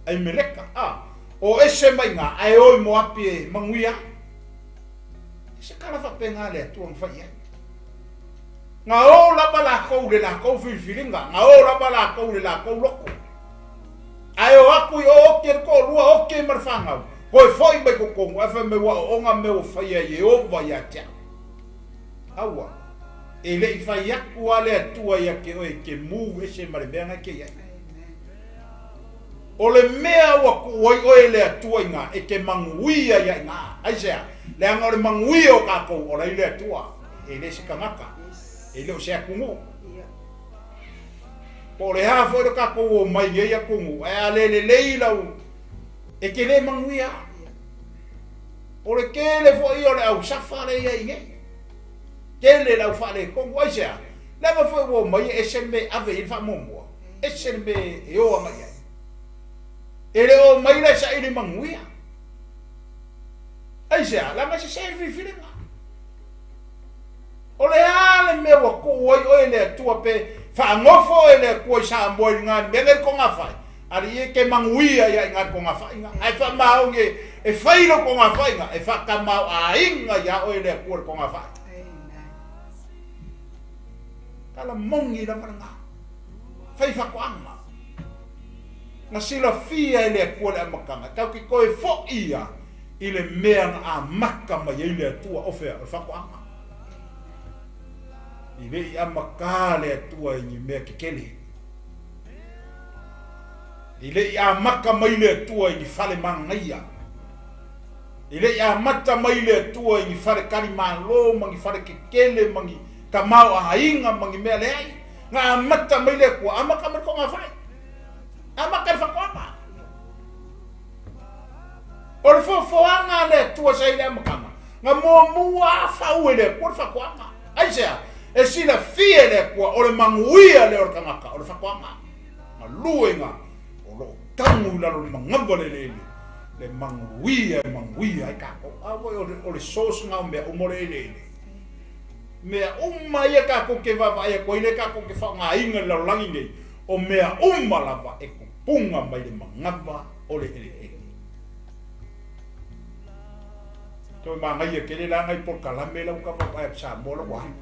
Aimeleka, a, o ese mai iga, ae o i Moapi e manuia ai. E se kala faapena a le Atua na fai ai. Na o lava lakou i le lakou filifiliga, na o lava lakou i le lakou loko. Ae o atu i o oki e le toalua, oki ai ma le fanau, toe foi mai totonu, ae fai mai ua oonga mea ua faia e Ieova ia te au. Aua, e le i fai atu lava le Atua ia te oe e te move ese ma le mea na e te i ai. O le mea ua tuu ai oe e le Atua i na, e te manuia ia i na. Aisea? Leaga o le manuia o tatou, o la i le Atua, e le se tagata, e le o se atunuu. Po o le a foi lo tatou omai i nei atunuu, ae a le lelei lau, e te le manuia lava. O le tele foi o le au safa lea i ai nei. Tele le au faaletonu. Aisea? Leaga foi ua omai e ese le mea e ave i ai le faamuamua, ese le mea e o agai i ai. E le o mai la saili manuia. Ai se ala ma se se filifiliga. O le a le mea ua tuu ai oe e le Atua pe faagofo oe e le Atua i Samoa i lena mea lea i le togafai, alii e te manuia ia i ina i le togafaiga. Ae faamaoni e fai lou togafaiga e faatamaoaiga ia oe e le Atua i le togafai. Tala moni lava lena. Fai faatoaga. Na silafia e le Atua le amataga, tatou te toe foi ia i le mea na amata mai ai le Atua, o fea? O le faatoaga. I le i amata le Atua i ni mea tetele. I le i amata mai le Atua i ni fale manaia. I le i amata mai le Atua i ni fale talimalo ma ni fale tetele ma ni tamaoaiga ma ni mea leai. Na amata mai le Atua, amata mai le togafai. Amata i le faatoaga. O le foafoaga a le Atua sa i le amataga, na muamua fau e le Atua le faatoaga. Aisea? E silafia e le Atua o le manuia lea o le tagata, o le faatoaga. Galuega o lo o tagu i lalo o le manava o le eleele, le manuia e manuia ai tatou. A foi o le source na o mea uma o le eleele. Mea uma ia tatou te vaavaai atu ai lea tatou te faaaogaina i le lalolagi nei, o mea uma lava e tupuga mai le manava o le eleele. Toe manaia tele la nai polokalame la ua vaavaai atu Samoa la ua alu.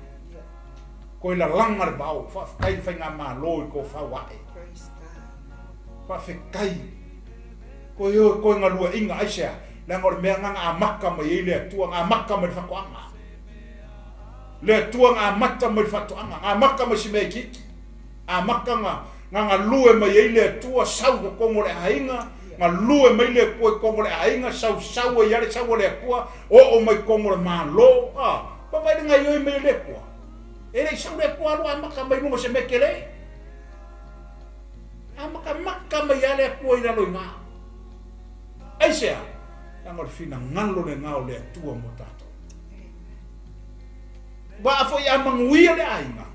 Toe lalaga le vao, faafetai le faigamalo i tofau ae. Faafetai. Toe o toe galueaiga aisea? Leaga o le mea lena na amata mai ai le Atua, na amata mai le faatoaga. Le Atua na amata mai le faatoaga, na amata mai si mea itiiti. Amata na na galue mai ai le Atua, sau i totonu o le aiga, galue mai le Atua i totonu o le aiga, sausau ai lava le sau a le Atua, oo mai i totonu o le Malo. A, vaavaai le gaoioi mai o le Atua. E le i sau le Atua alu amata mai luga o se mea tele. Amatamata mai lava le Atua i lalo i ina. Aisea? Leaga o le finagalo lena o le Atua mo tatou. Aua a foi a manuia le aiga,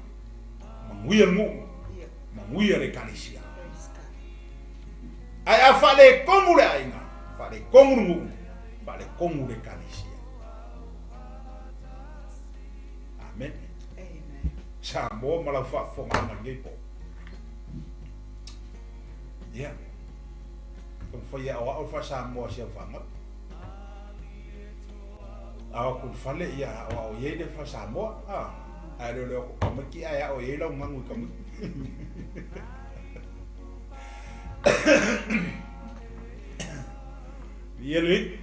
manuia le nuu, manuia le ekalesia. Ae a faaletonu le aiga, faaletonu le nuu, faaletonu le ekalesia. Amen. Samoa ma lau faafofogaaga i lenei po. Ia. Taumafai e aoao le faa-Samoa a si au fanau. Ao atu i le fale, ia aoao i ai le faa-Samoa. Ah, ae le o le o atu tamaiti ae ao i ai lau gagu i tamaiti. Ia le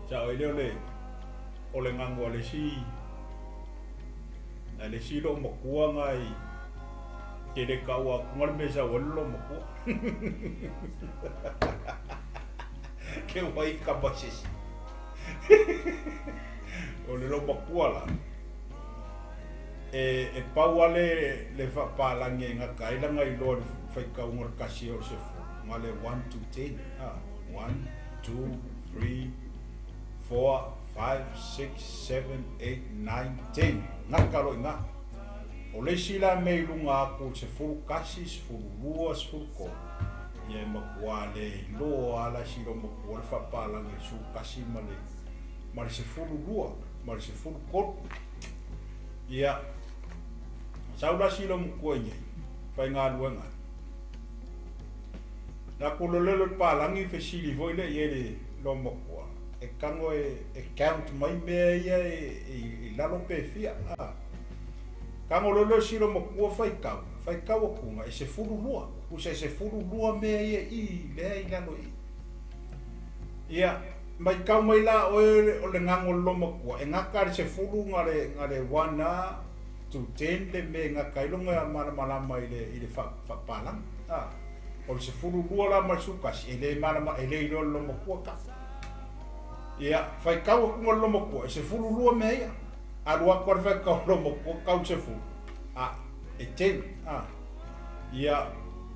Sa oi lea o le gagu a le isi a le isi loomatua na i te le taua atuga le mea e sau ai le loomatua. Ke ua ika mai se isi. O le loomatua la, e pau lava le faapalagi e gata ai lana iloa i le faitauga o le 1 e oo i le 10, na o le 1 to 10. 1, 2, 3, 4, 5, 6, 7, 8, 9, 10. Gata loa i ina. O le isi la mea i luga atu o le 11, 12, 13, ia e matua le iloa lava la si loomatua le faapalagi i le 11 ma le ma le 12 ma le 13. Ia, sau la si loomatua i nei, faigaluega. Na kulolelo i le palagi fesili foi lea i ai le loomatua, e tago e count mai mea ia i lalo pe fia. Tago loa lea o si loomatua faitau, faitau atuga e 12, tusa e 12 mea ia i lea i lalo i i. Ia, maitau mai la oe o le gago o le loomatua, e gata le 10 na le 1 a to 10 le mea e gata ai lona malamalama i le faapalagi. O le 12 la ma le 11, e le malama, e le iloa e le loomatua ka. Ia, faitau atu ma le loomatua, e 12 mea ia. Alu atu a le faitau a le loomatua, tau le 10, a, e 10, a. Ia,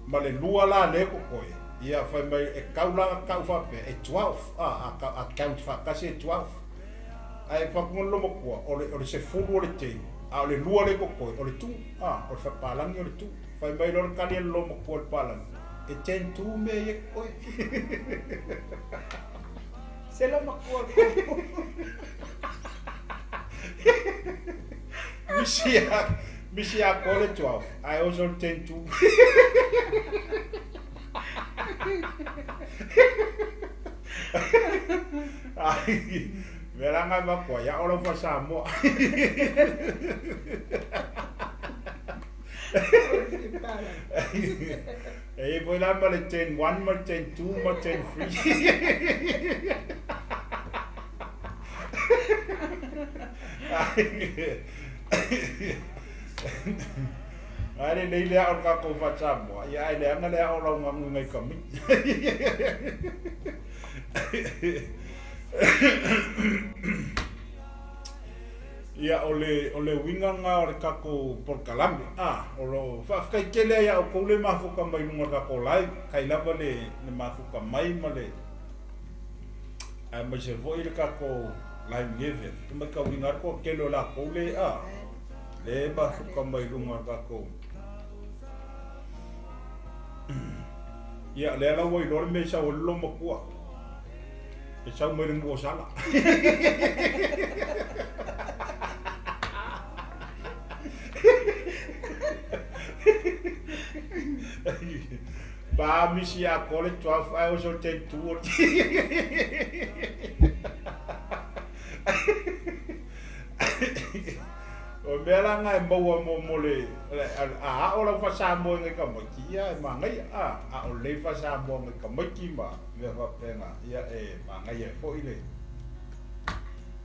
ma le 2 la lea e totoe, ia, fai mai, e tau la na tau faapea, e 12, a, a count faatasi e 12. Ae fai atu ma le loomatua, o le 10 o le 10, A o le lua lea e totoe, o le tu, a, o le palagi o le tu. Fai mai loa le tali a le loomatua i le palagi, e ten tu mea ia e totoe. Se loomatua o le kolu. Misi a, misi atoa le 12, ae oso le ten tu. Ai, mea la ngai matua, ia o lau faa-Samoa. E i ai foi la ma le ten one ma le ten two ma le ten three. Ae lelei le ao o le tatou faa-Samoa, ia ae leaga le ao o lau galuega i kamiti. Ia, o le, o le uiga lena o le tatou polokalame. A, o lo o faafetai tele lava ia outou le mafuta mai luga o le tatou live, kai lava le, le mafuta mai ma le, aemaise foi le tatou live i lenei afiafi. E matauina lava le toatele o latou le, a, le mafuta mai luga o le tatou. Ia, lea la ua iloa le mea i sau ai le loomatua. E sau mai le nuu o Sala. Pa misi atoa le 12 ae oso le 10 tu o le O mea la na e maua mo mo le a ao lau faa-Samoa i nai tamaiti, ia e manaia, a a o lelei faa-Samoa i nai tamaiti ma mea faapena, ia e manaia ai foi le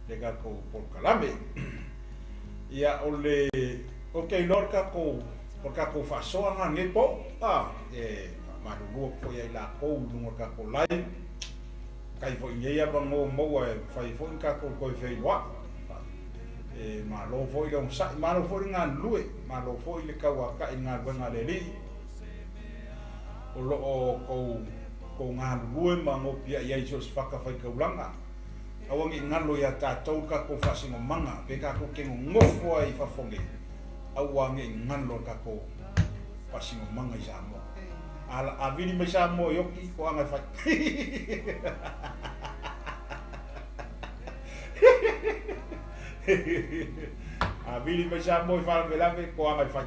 le tatou polokalame. Ia o le ou te iloa le tatou o le tatou faasoa lena lenei po, a e faamalulu atu foi ia i latou i luga o le tatou live, kai foi i nei avanoa maua e mafai ai foi ona tatou toe feiloai. E malo foi le onosai, malo foi le galulue, malo foi le tauatai i le galuega a le Alii. O lo o tou, tou galulue ma nopiai ai i so o se fatafaitaulaga. Aua ne i galo ia tatou le tatou faasinomaga, pe tatou te nonofo ai i fafo nei, aua ne i galo le tatou faasinomaga i Samoa. A, a vili mai Samoa i oti, toaga e fai. A vili mai Samoa i faalavelave, toaga e fai.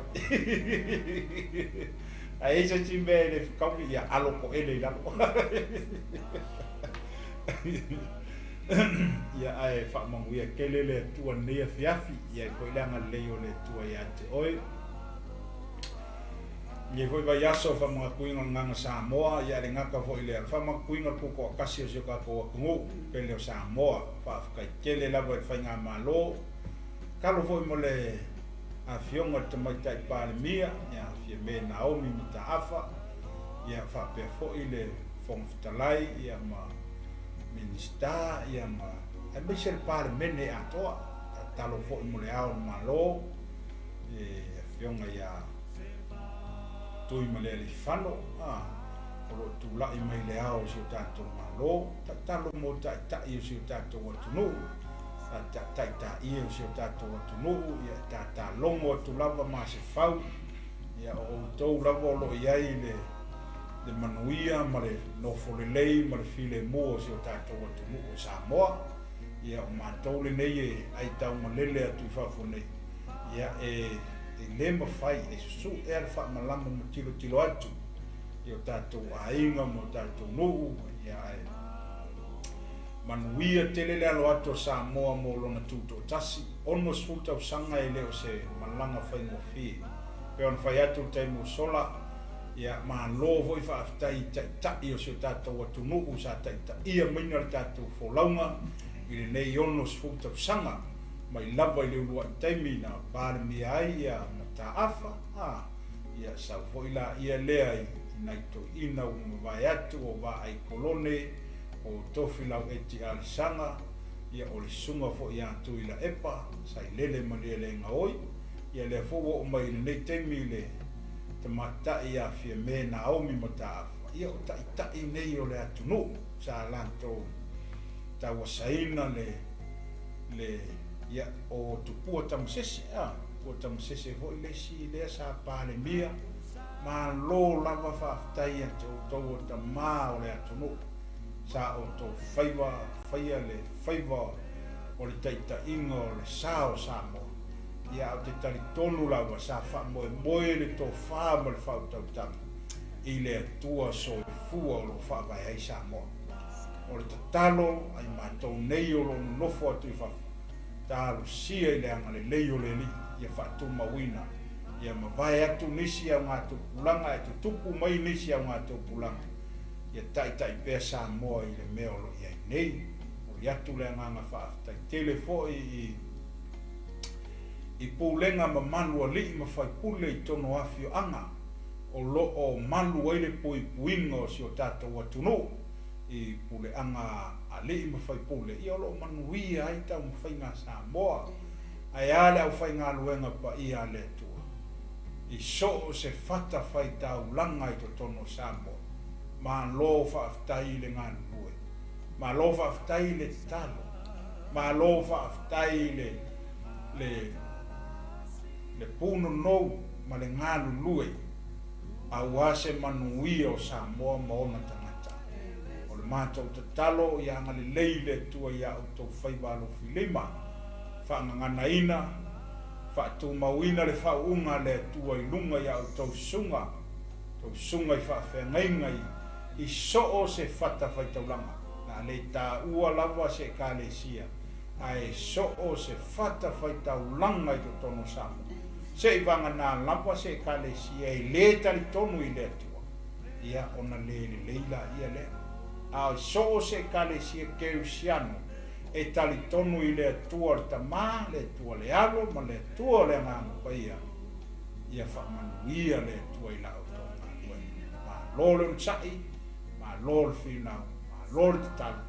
Ae i ai se isi mea e le fetaui, ia alo toele i lalo. Ia ae faamanuia tele le Atua i lenei afiafi, ia ai foi le agalelei o le Atua ia te oe. Lenei foi vaiaso o faamanatuina o le Gagana Samoa, ia e le gata foi i lea, o le faamanatuina o le tutoatasi o si o tatou atunuu, pele o Samoa. Faafetai tele lava i le Faigamalo, tatalo foi mo le Afioga i le Tamaitai Palemia, ia Fiame Naomi Mataafa, ia faapea foi le Fofoga Fetalai, ia ma Minisita, ia ma aemaise le Palemene atoa. Tatalo foi mo le Ao o le Malo, le Afioga ia Tuimalealiifano, a, o lo o tulai mai le Ao o si o tatou Malo. Tatalo mo Taitai o si o tatou atunuu, Taitaia o si o tatou atunuu, ia tatalogo atu lava ma se fau, ia o outou lava o lo o i ai le le manuia ma le nofo lelei ma le filemu o si o tatou atunuu o Samoa. Ia o matou lenei e aitaumalele atu i fafo nei, ia e e le mafai e susu'e a le faamalama ma tilotilo atu i o tatou aiga ma o tatou nuu, ia ae Manuia tele le alo atu o Samoa mo lona tutoatasi, 60 tausaga e le o se malaga faigofie. Pei ona fai atu i le taimi ua sola, ia malo foi faafetai i Taitai o si o tatou atunuu sa taitaia maina le tatou folauga i lenei 60 tausaga, mai lava i le uluai taimi na Palemia ai ia Mataafa, a, ia sau foi laia lea i nai toeaiina ua mavae atu o Vaai Kolone, o Tofilau Eti Alisaga, ia o le susuga foi ia Tuilaepa, Sailele Malielegaoi, ia lea foi ua oo mai i lenei taimi i le tamaitai ia Fiame Naomi Mataafa, ia o taitai nei o le atunuu sa latou tauasaina le, le, ia o Tupua Tamasese, a. Ua tamasese foi le isi lea sa Palemia. Malo lava faafetai ia te outou o tamā o le atunuu sa outou faiva faia le faiva o le taitaiga o le sa o Samoa. Ia ae ou te talitonu lava sa faamoemoe le tofa ma le faautautaga i le Atua soifua o lo o faavae ai Samoa. O le tatalo a i matou nei o lo o nonofo atu i fafo, talosia i le agalelei o le Alii ia faatumauina, ia mavae atu nisi augatupulaga ae tutupu mai nisi augatupulaga, ia taitai pea Samoa i le mea o lo o i ai nei. Momoli atu le agaga faafetai tele foi i i pulega mamalu alii ma faipule i tonu o afioaga o lo o malu ai le puipuiga o si o tatou atunuu i puleaga alii ma faipule, ia o lo o manuia ai taumafaiga a Samoa. Ae a le aufaigaluega paia a le Atua i so o se fatafaitaulaga i totonu o Samoa, malo faafetai i le galulue, malo faafetai i le tatalo, malo faafetai i le le le punonou ma le galulue aua se manuia o Samoa ma ona tagata. O le matou tatalo ia agalelei le Atua ia outou faiva alofilima, faagaganaina, faatumauina le faauuga a le Atua i luga ia outou susuga, outou susuga i faafeagaiga i i so o se fatafaitaulaga, na le taua lava se Ekalesia, ae so o se fatafaitaulaga i totonu o Samoa, se i vagana lava se Ekalesia e le talitonu i le Atua, ia ona le lelei laia lea. A i so o se Ekalesia Keusiano e talitonu i le Atua o le Tama, le Atua o le Alo ma le Atua o le Agaga Paia, ia faamanuia le Atua i la outou galuega. Malo le onosai, malo le finau, malo le tatalo,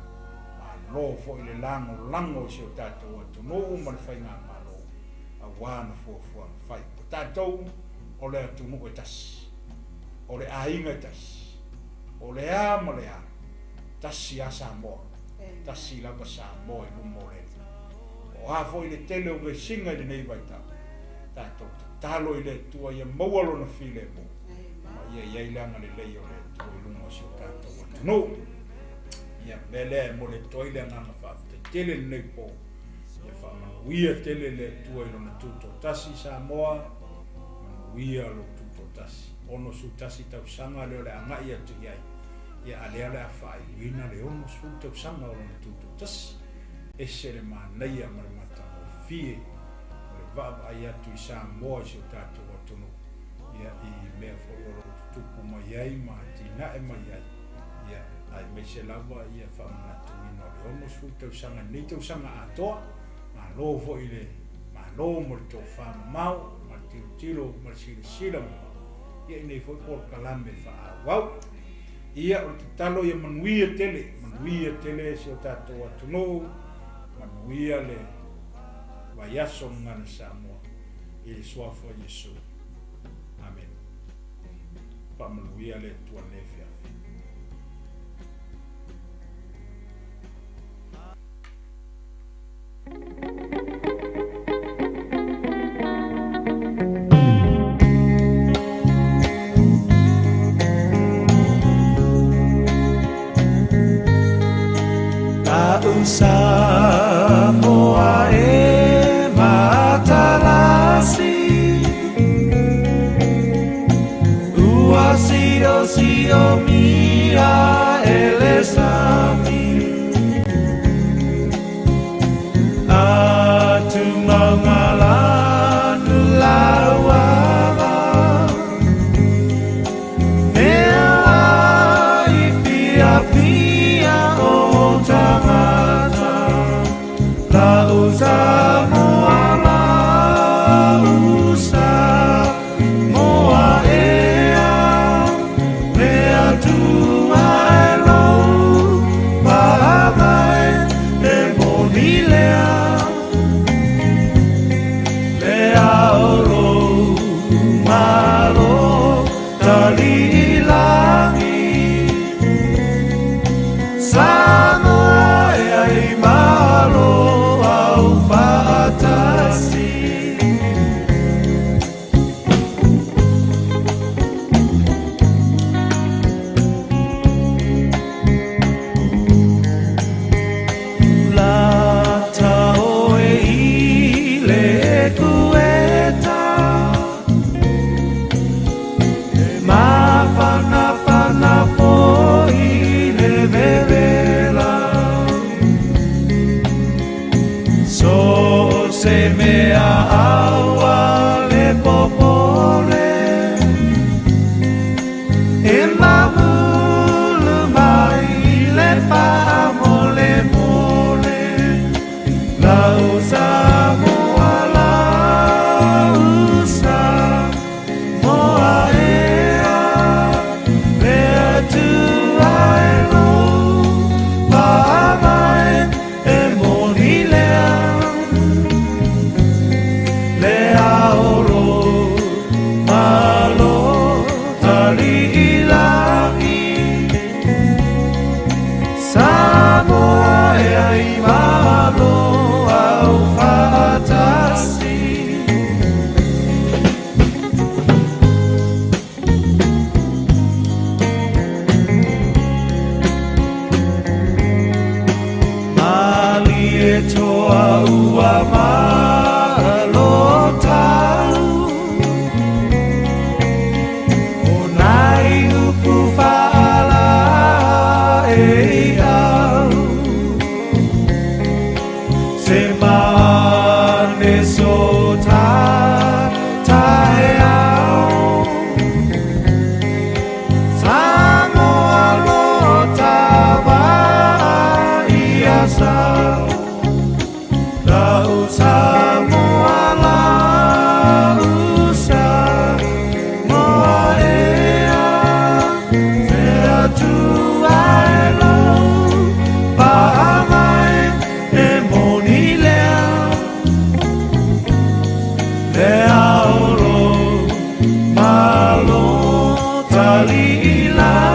malo foi le lagolago i si o tatou atunuu ma le faigamalo aua ana fuafuaga fai. O tatou o le atunuu e tasi, o le aiga e tasi, o le a ma le a, tasi lava Samoa, tasi lava Samoa i luma o le Alii. O a foi le tele o vesiga i lenei vaitau, tatou tatalo i le Atua ia maua Lona filemu ma ia i ai le agalelei o le Atua i luga o si o tatou atunuu. Ia, mea lea e momoli atu ai le agaga faafetai tele i lenei po. Ia faamanuia tele le Atua i Lona Tutoatasi i Samoa, manuia lou Tutoatasi. 61 tausaga lea o le a agai atu i ai, ia a lea o le a faaiuina le 60 tausaga o Lona Tutoatasi. Ese le manaia ma le matagofie o le vaavaai atu i Samoa i si o tatou atunuu, ia i mea foi o lo o tutupu mai ai ma atinae mai ai, ia aemaise lava ia faamanatuina o le 60 tausaga i lenei tausaga atoa. Malo foi i le Malo mo le tofa mamao ma le tilotilo ma le silasila mamao ia i nei foi polokalame faaauau. Ia o le tatalo ia manuia tele, manuia tele si o tatou atunuu, manuia le vaiaso Gagana Samoa i le Suafa o Iesu. Amene. Faamanuia le Atua i lenei afiafi. Samoa e matalasi Ua sio sio mia e le sami Atu maungalanu lauala Mea i fiafia o tangata Lau Samoa lau Samoa ea Mea tua e lou. Alii la.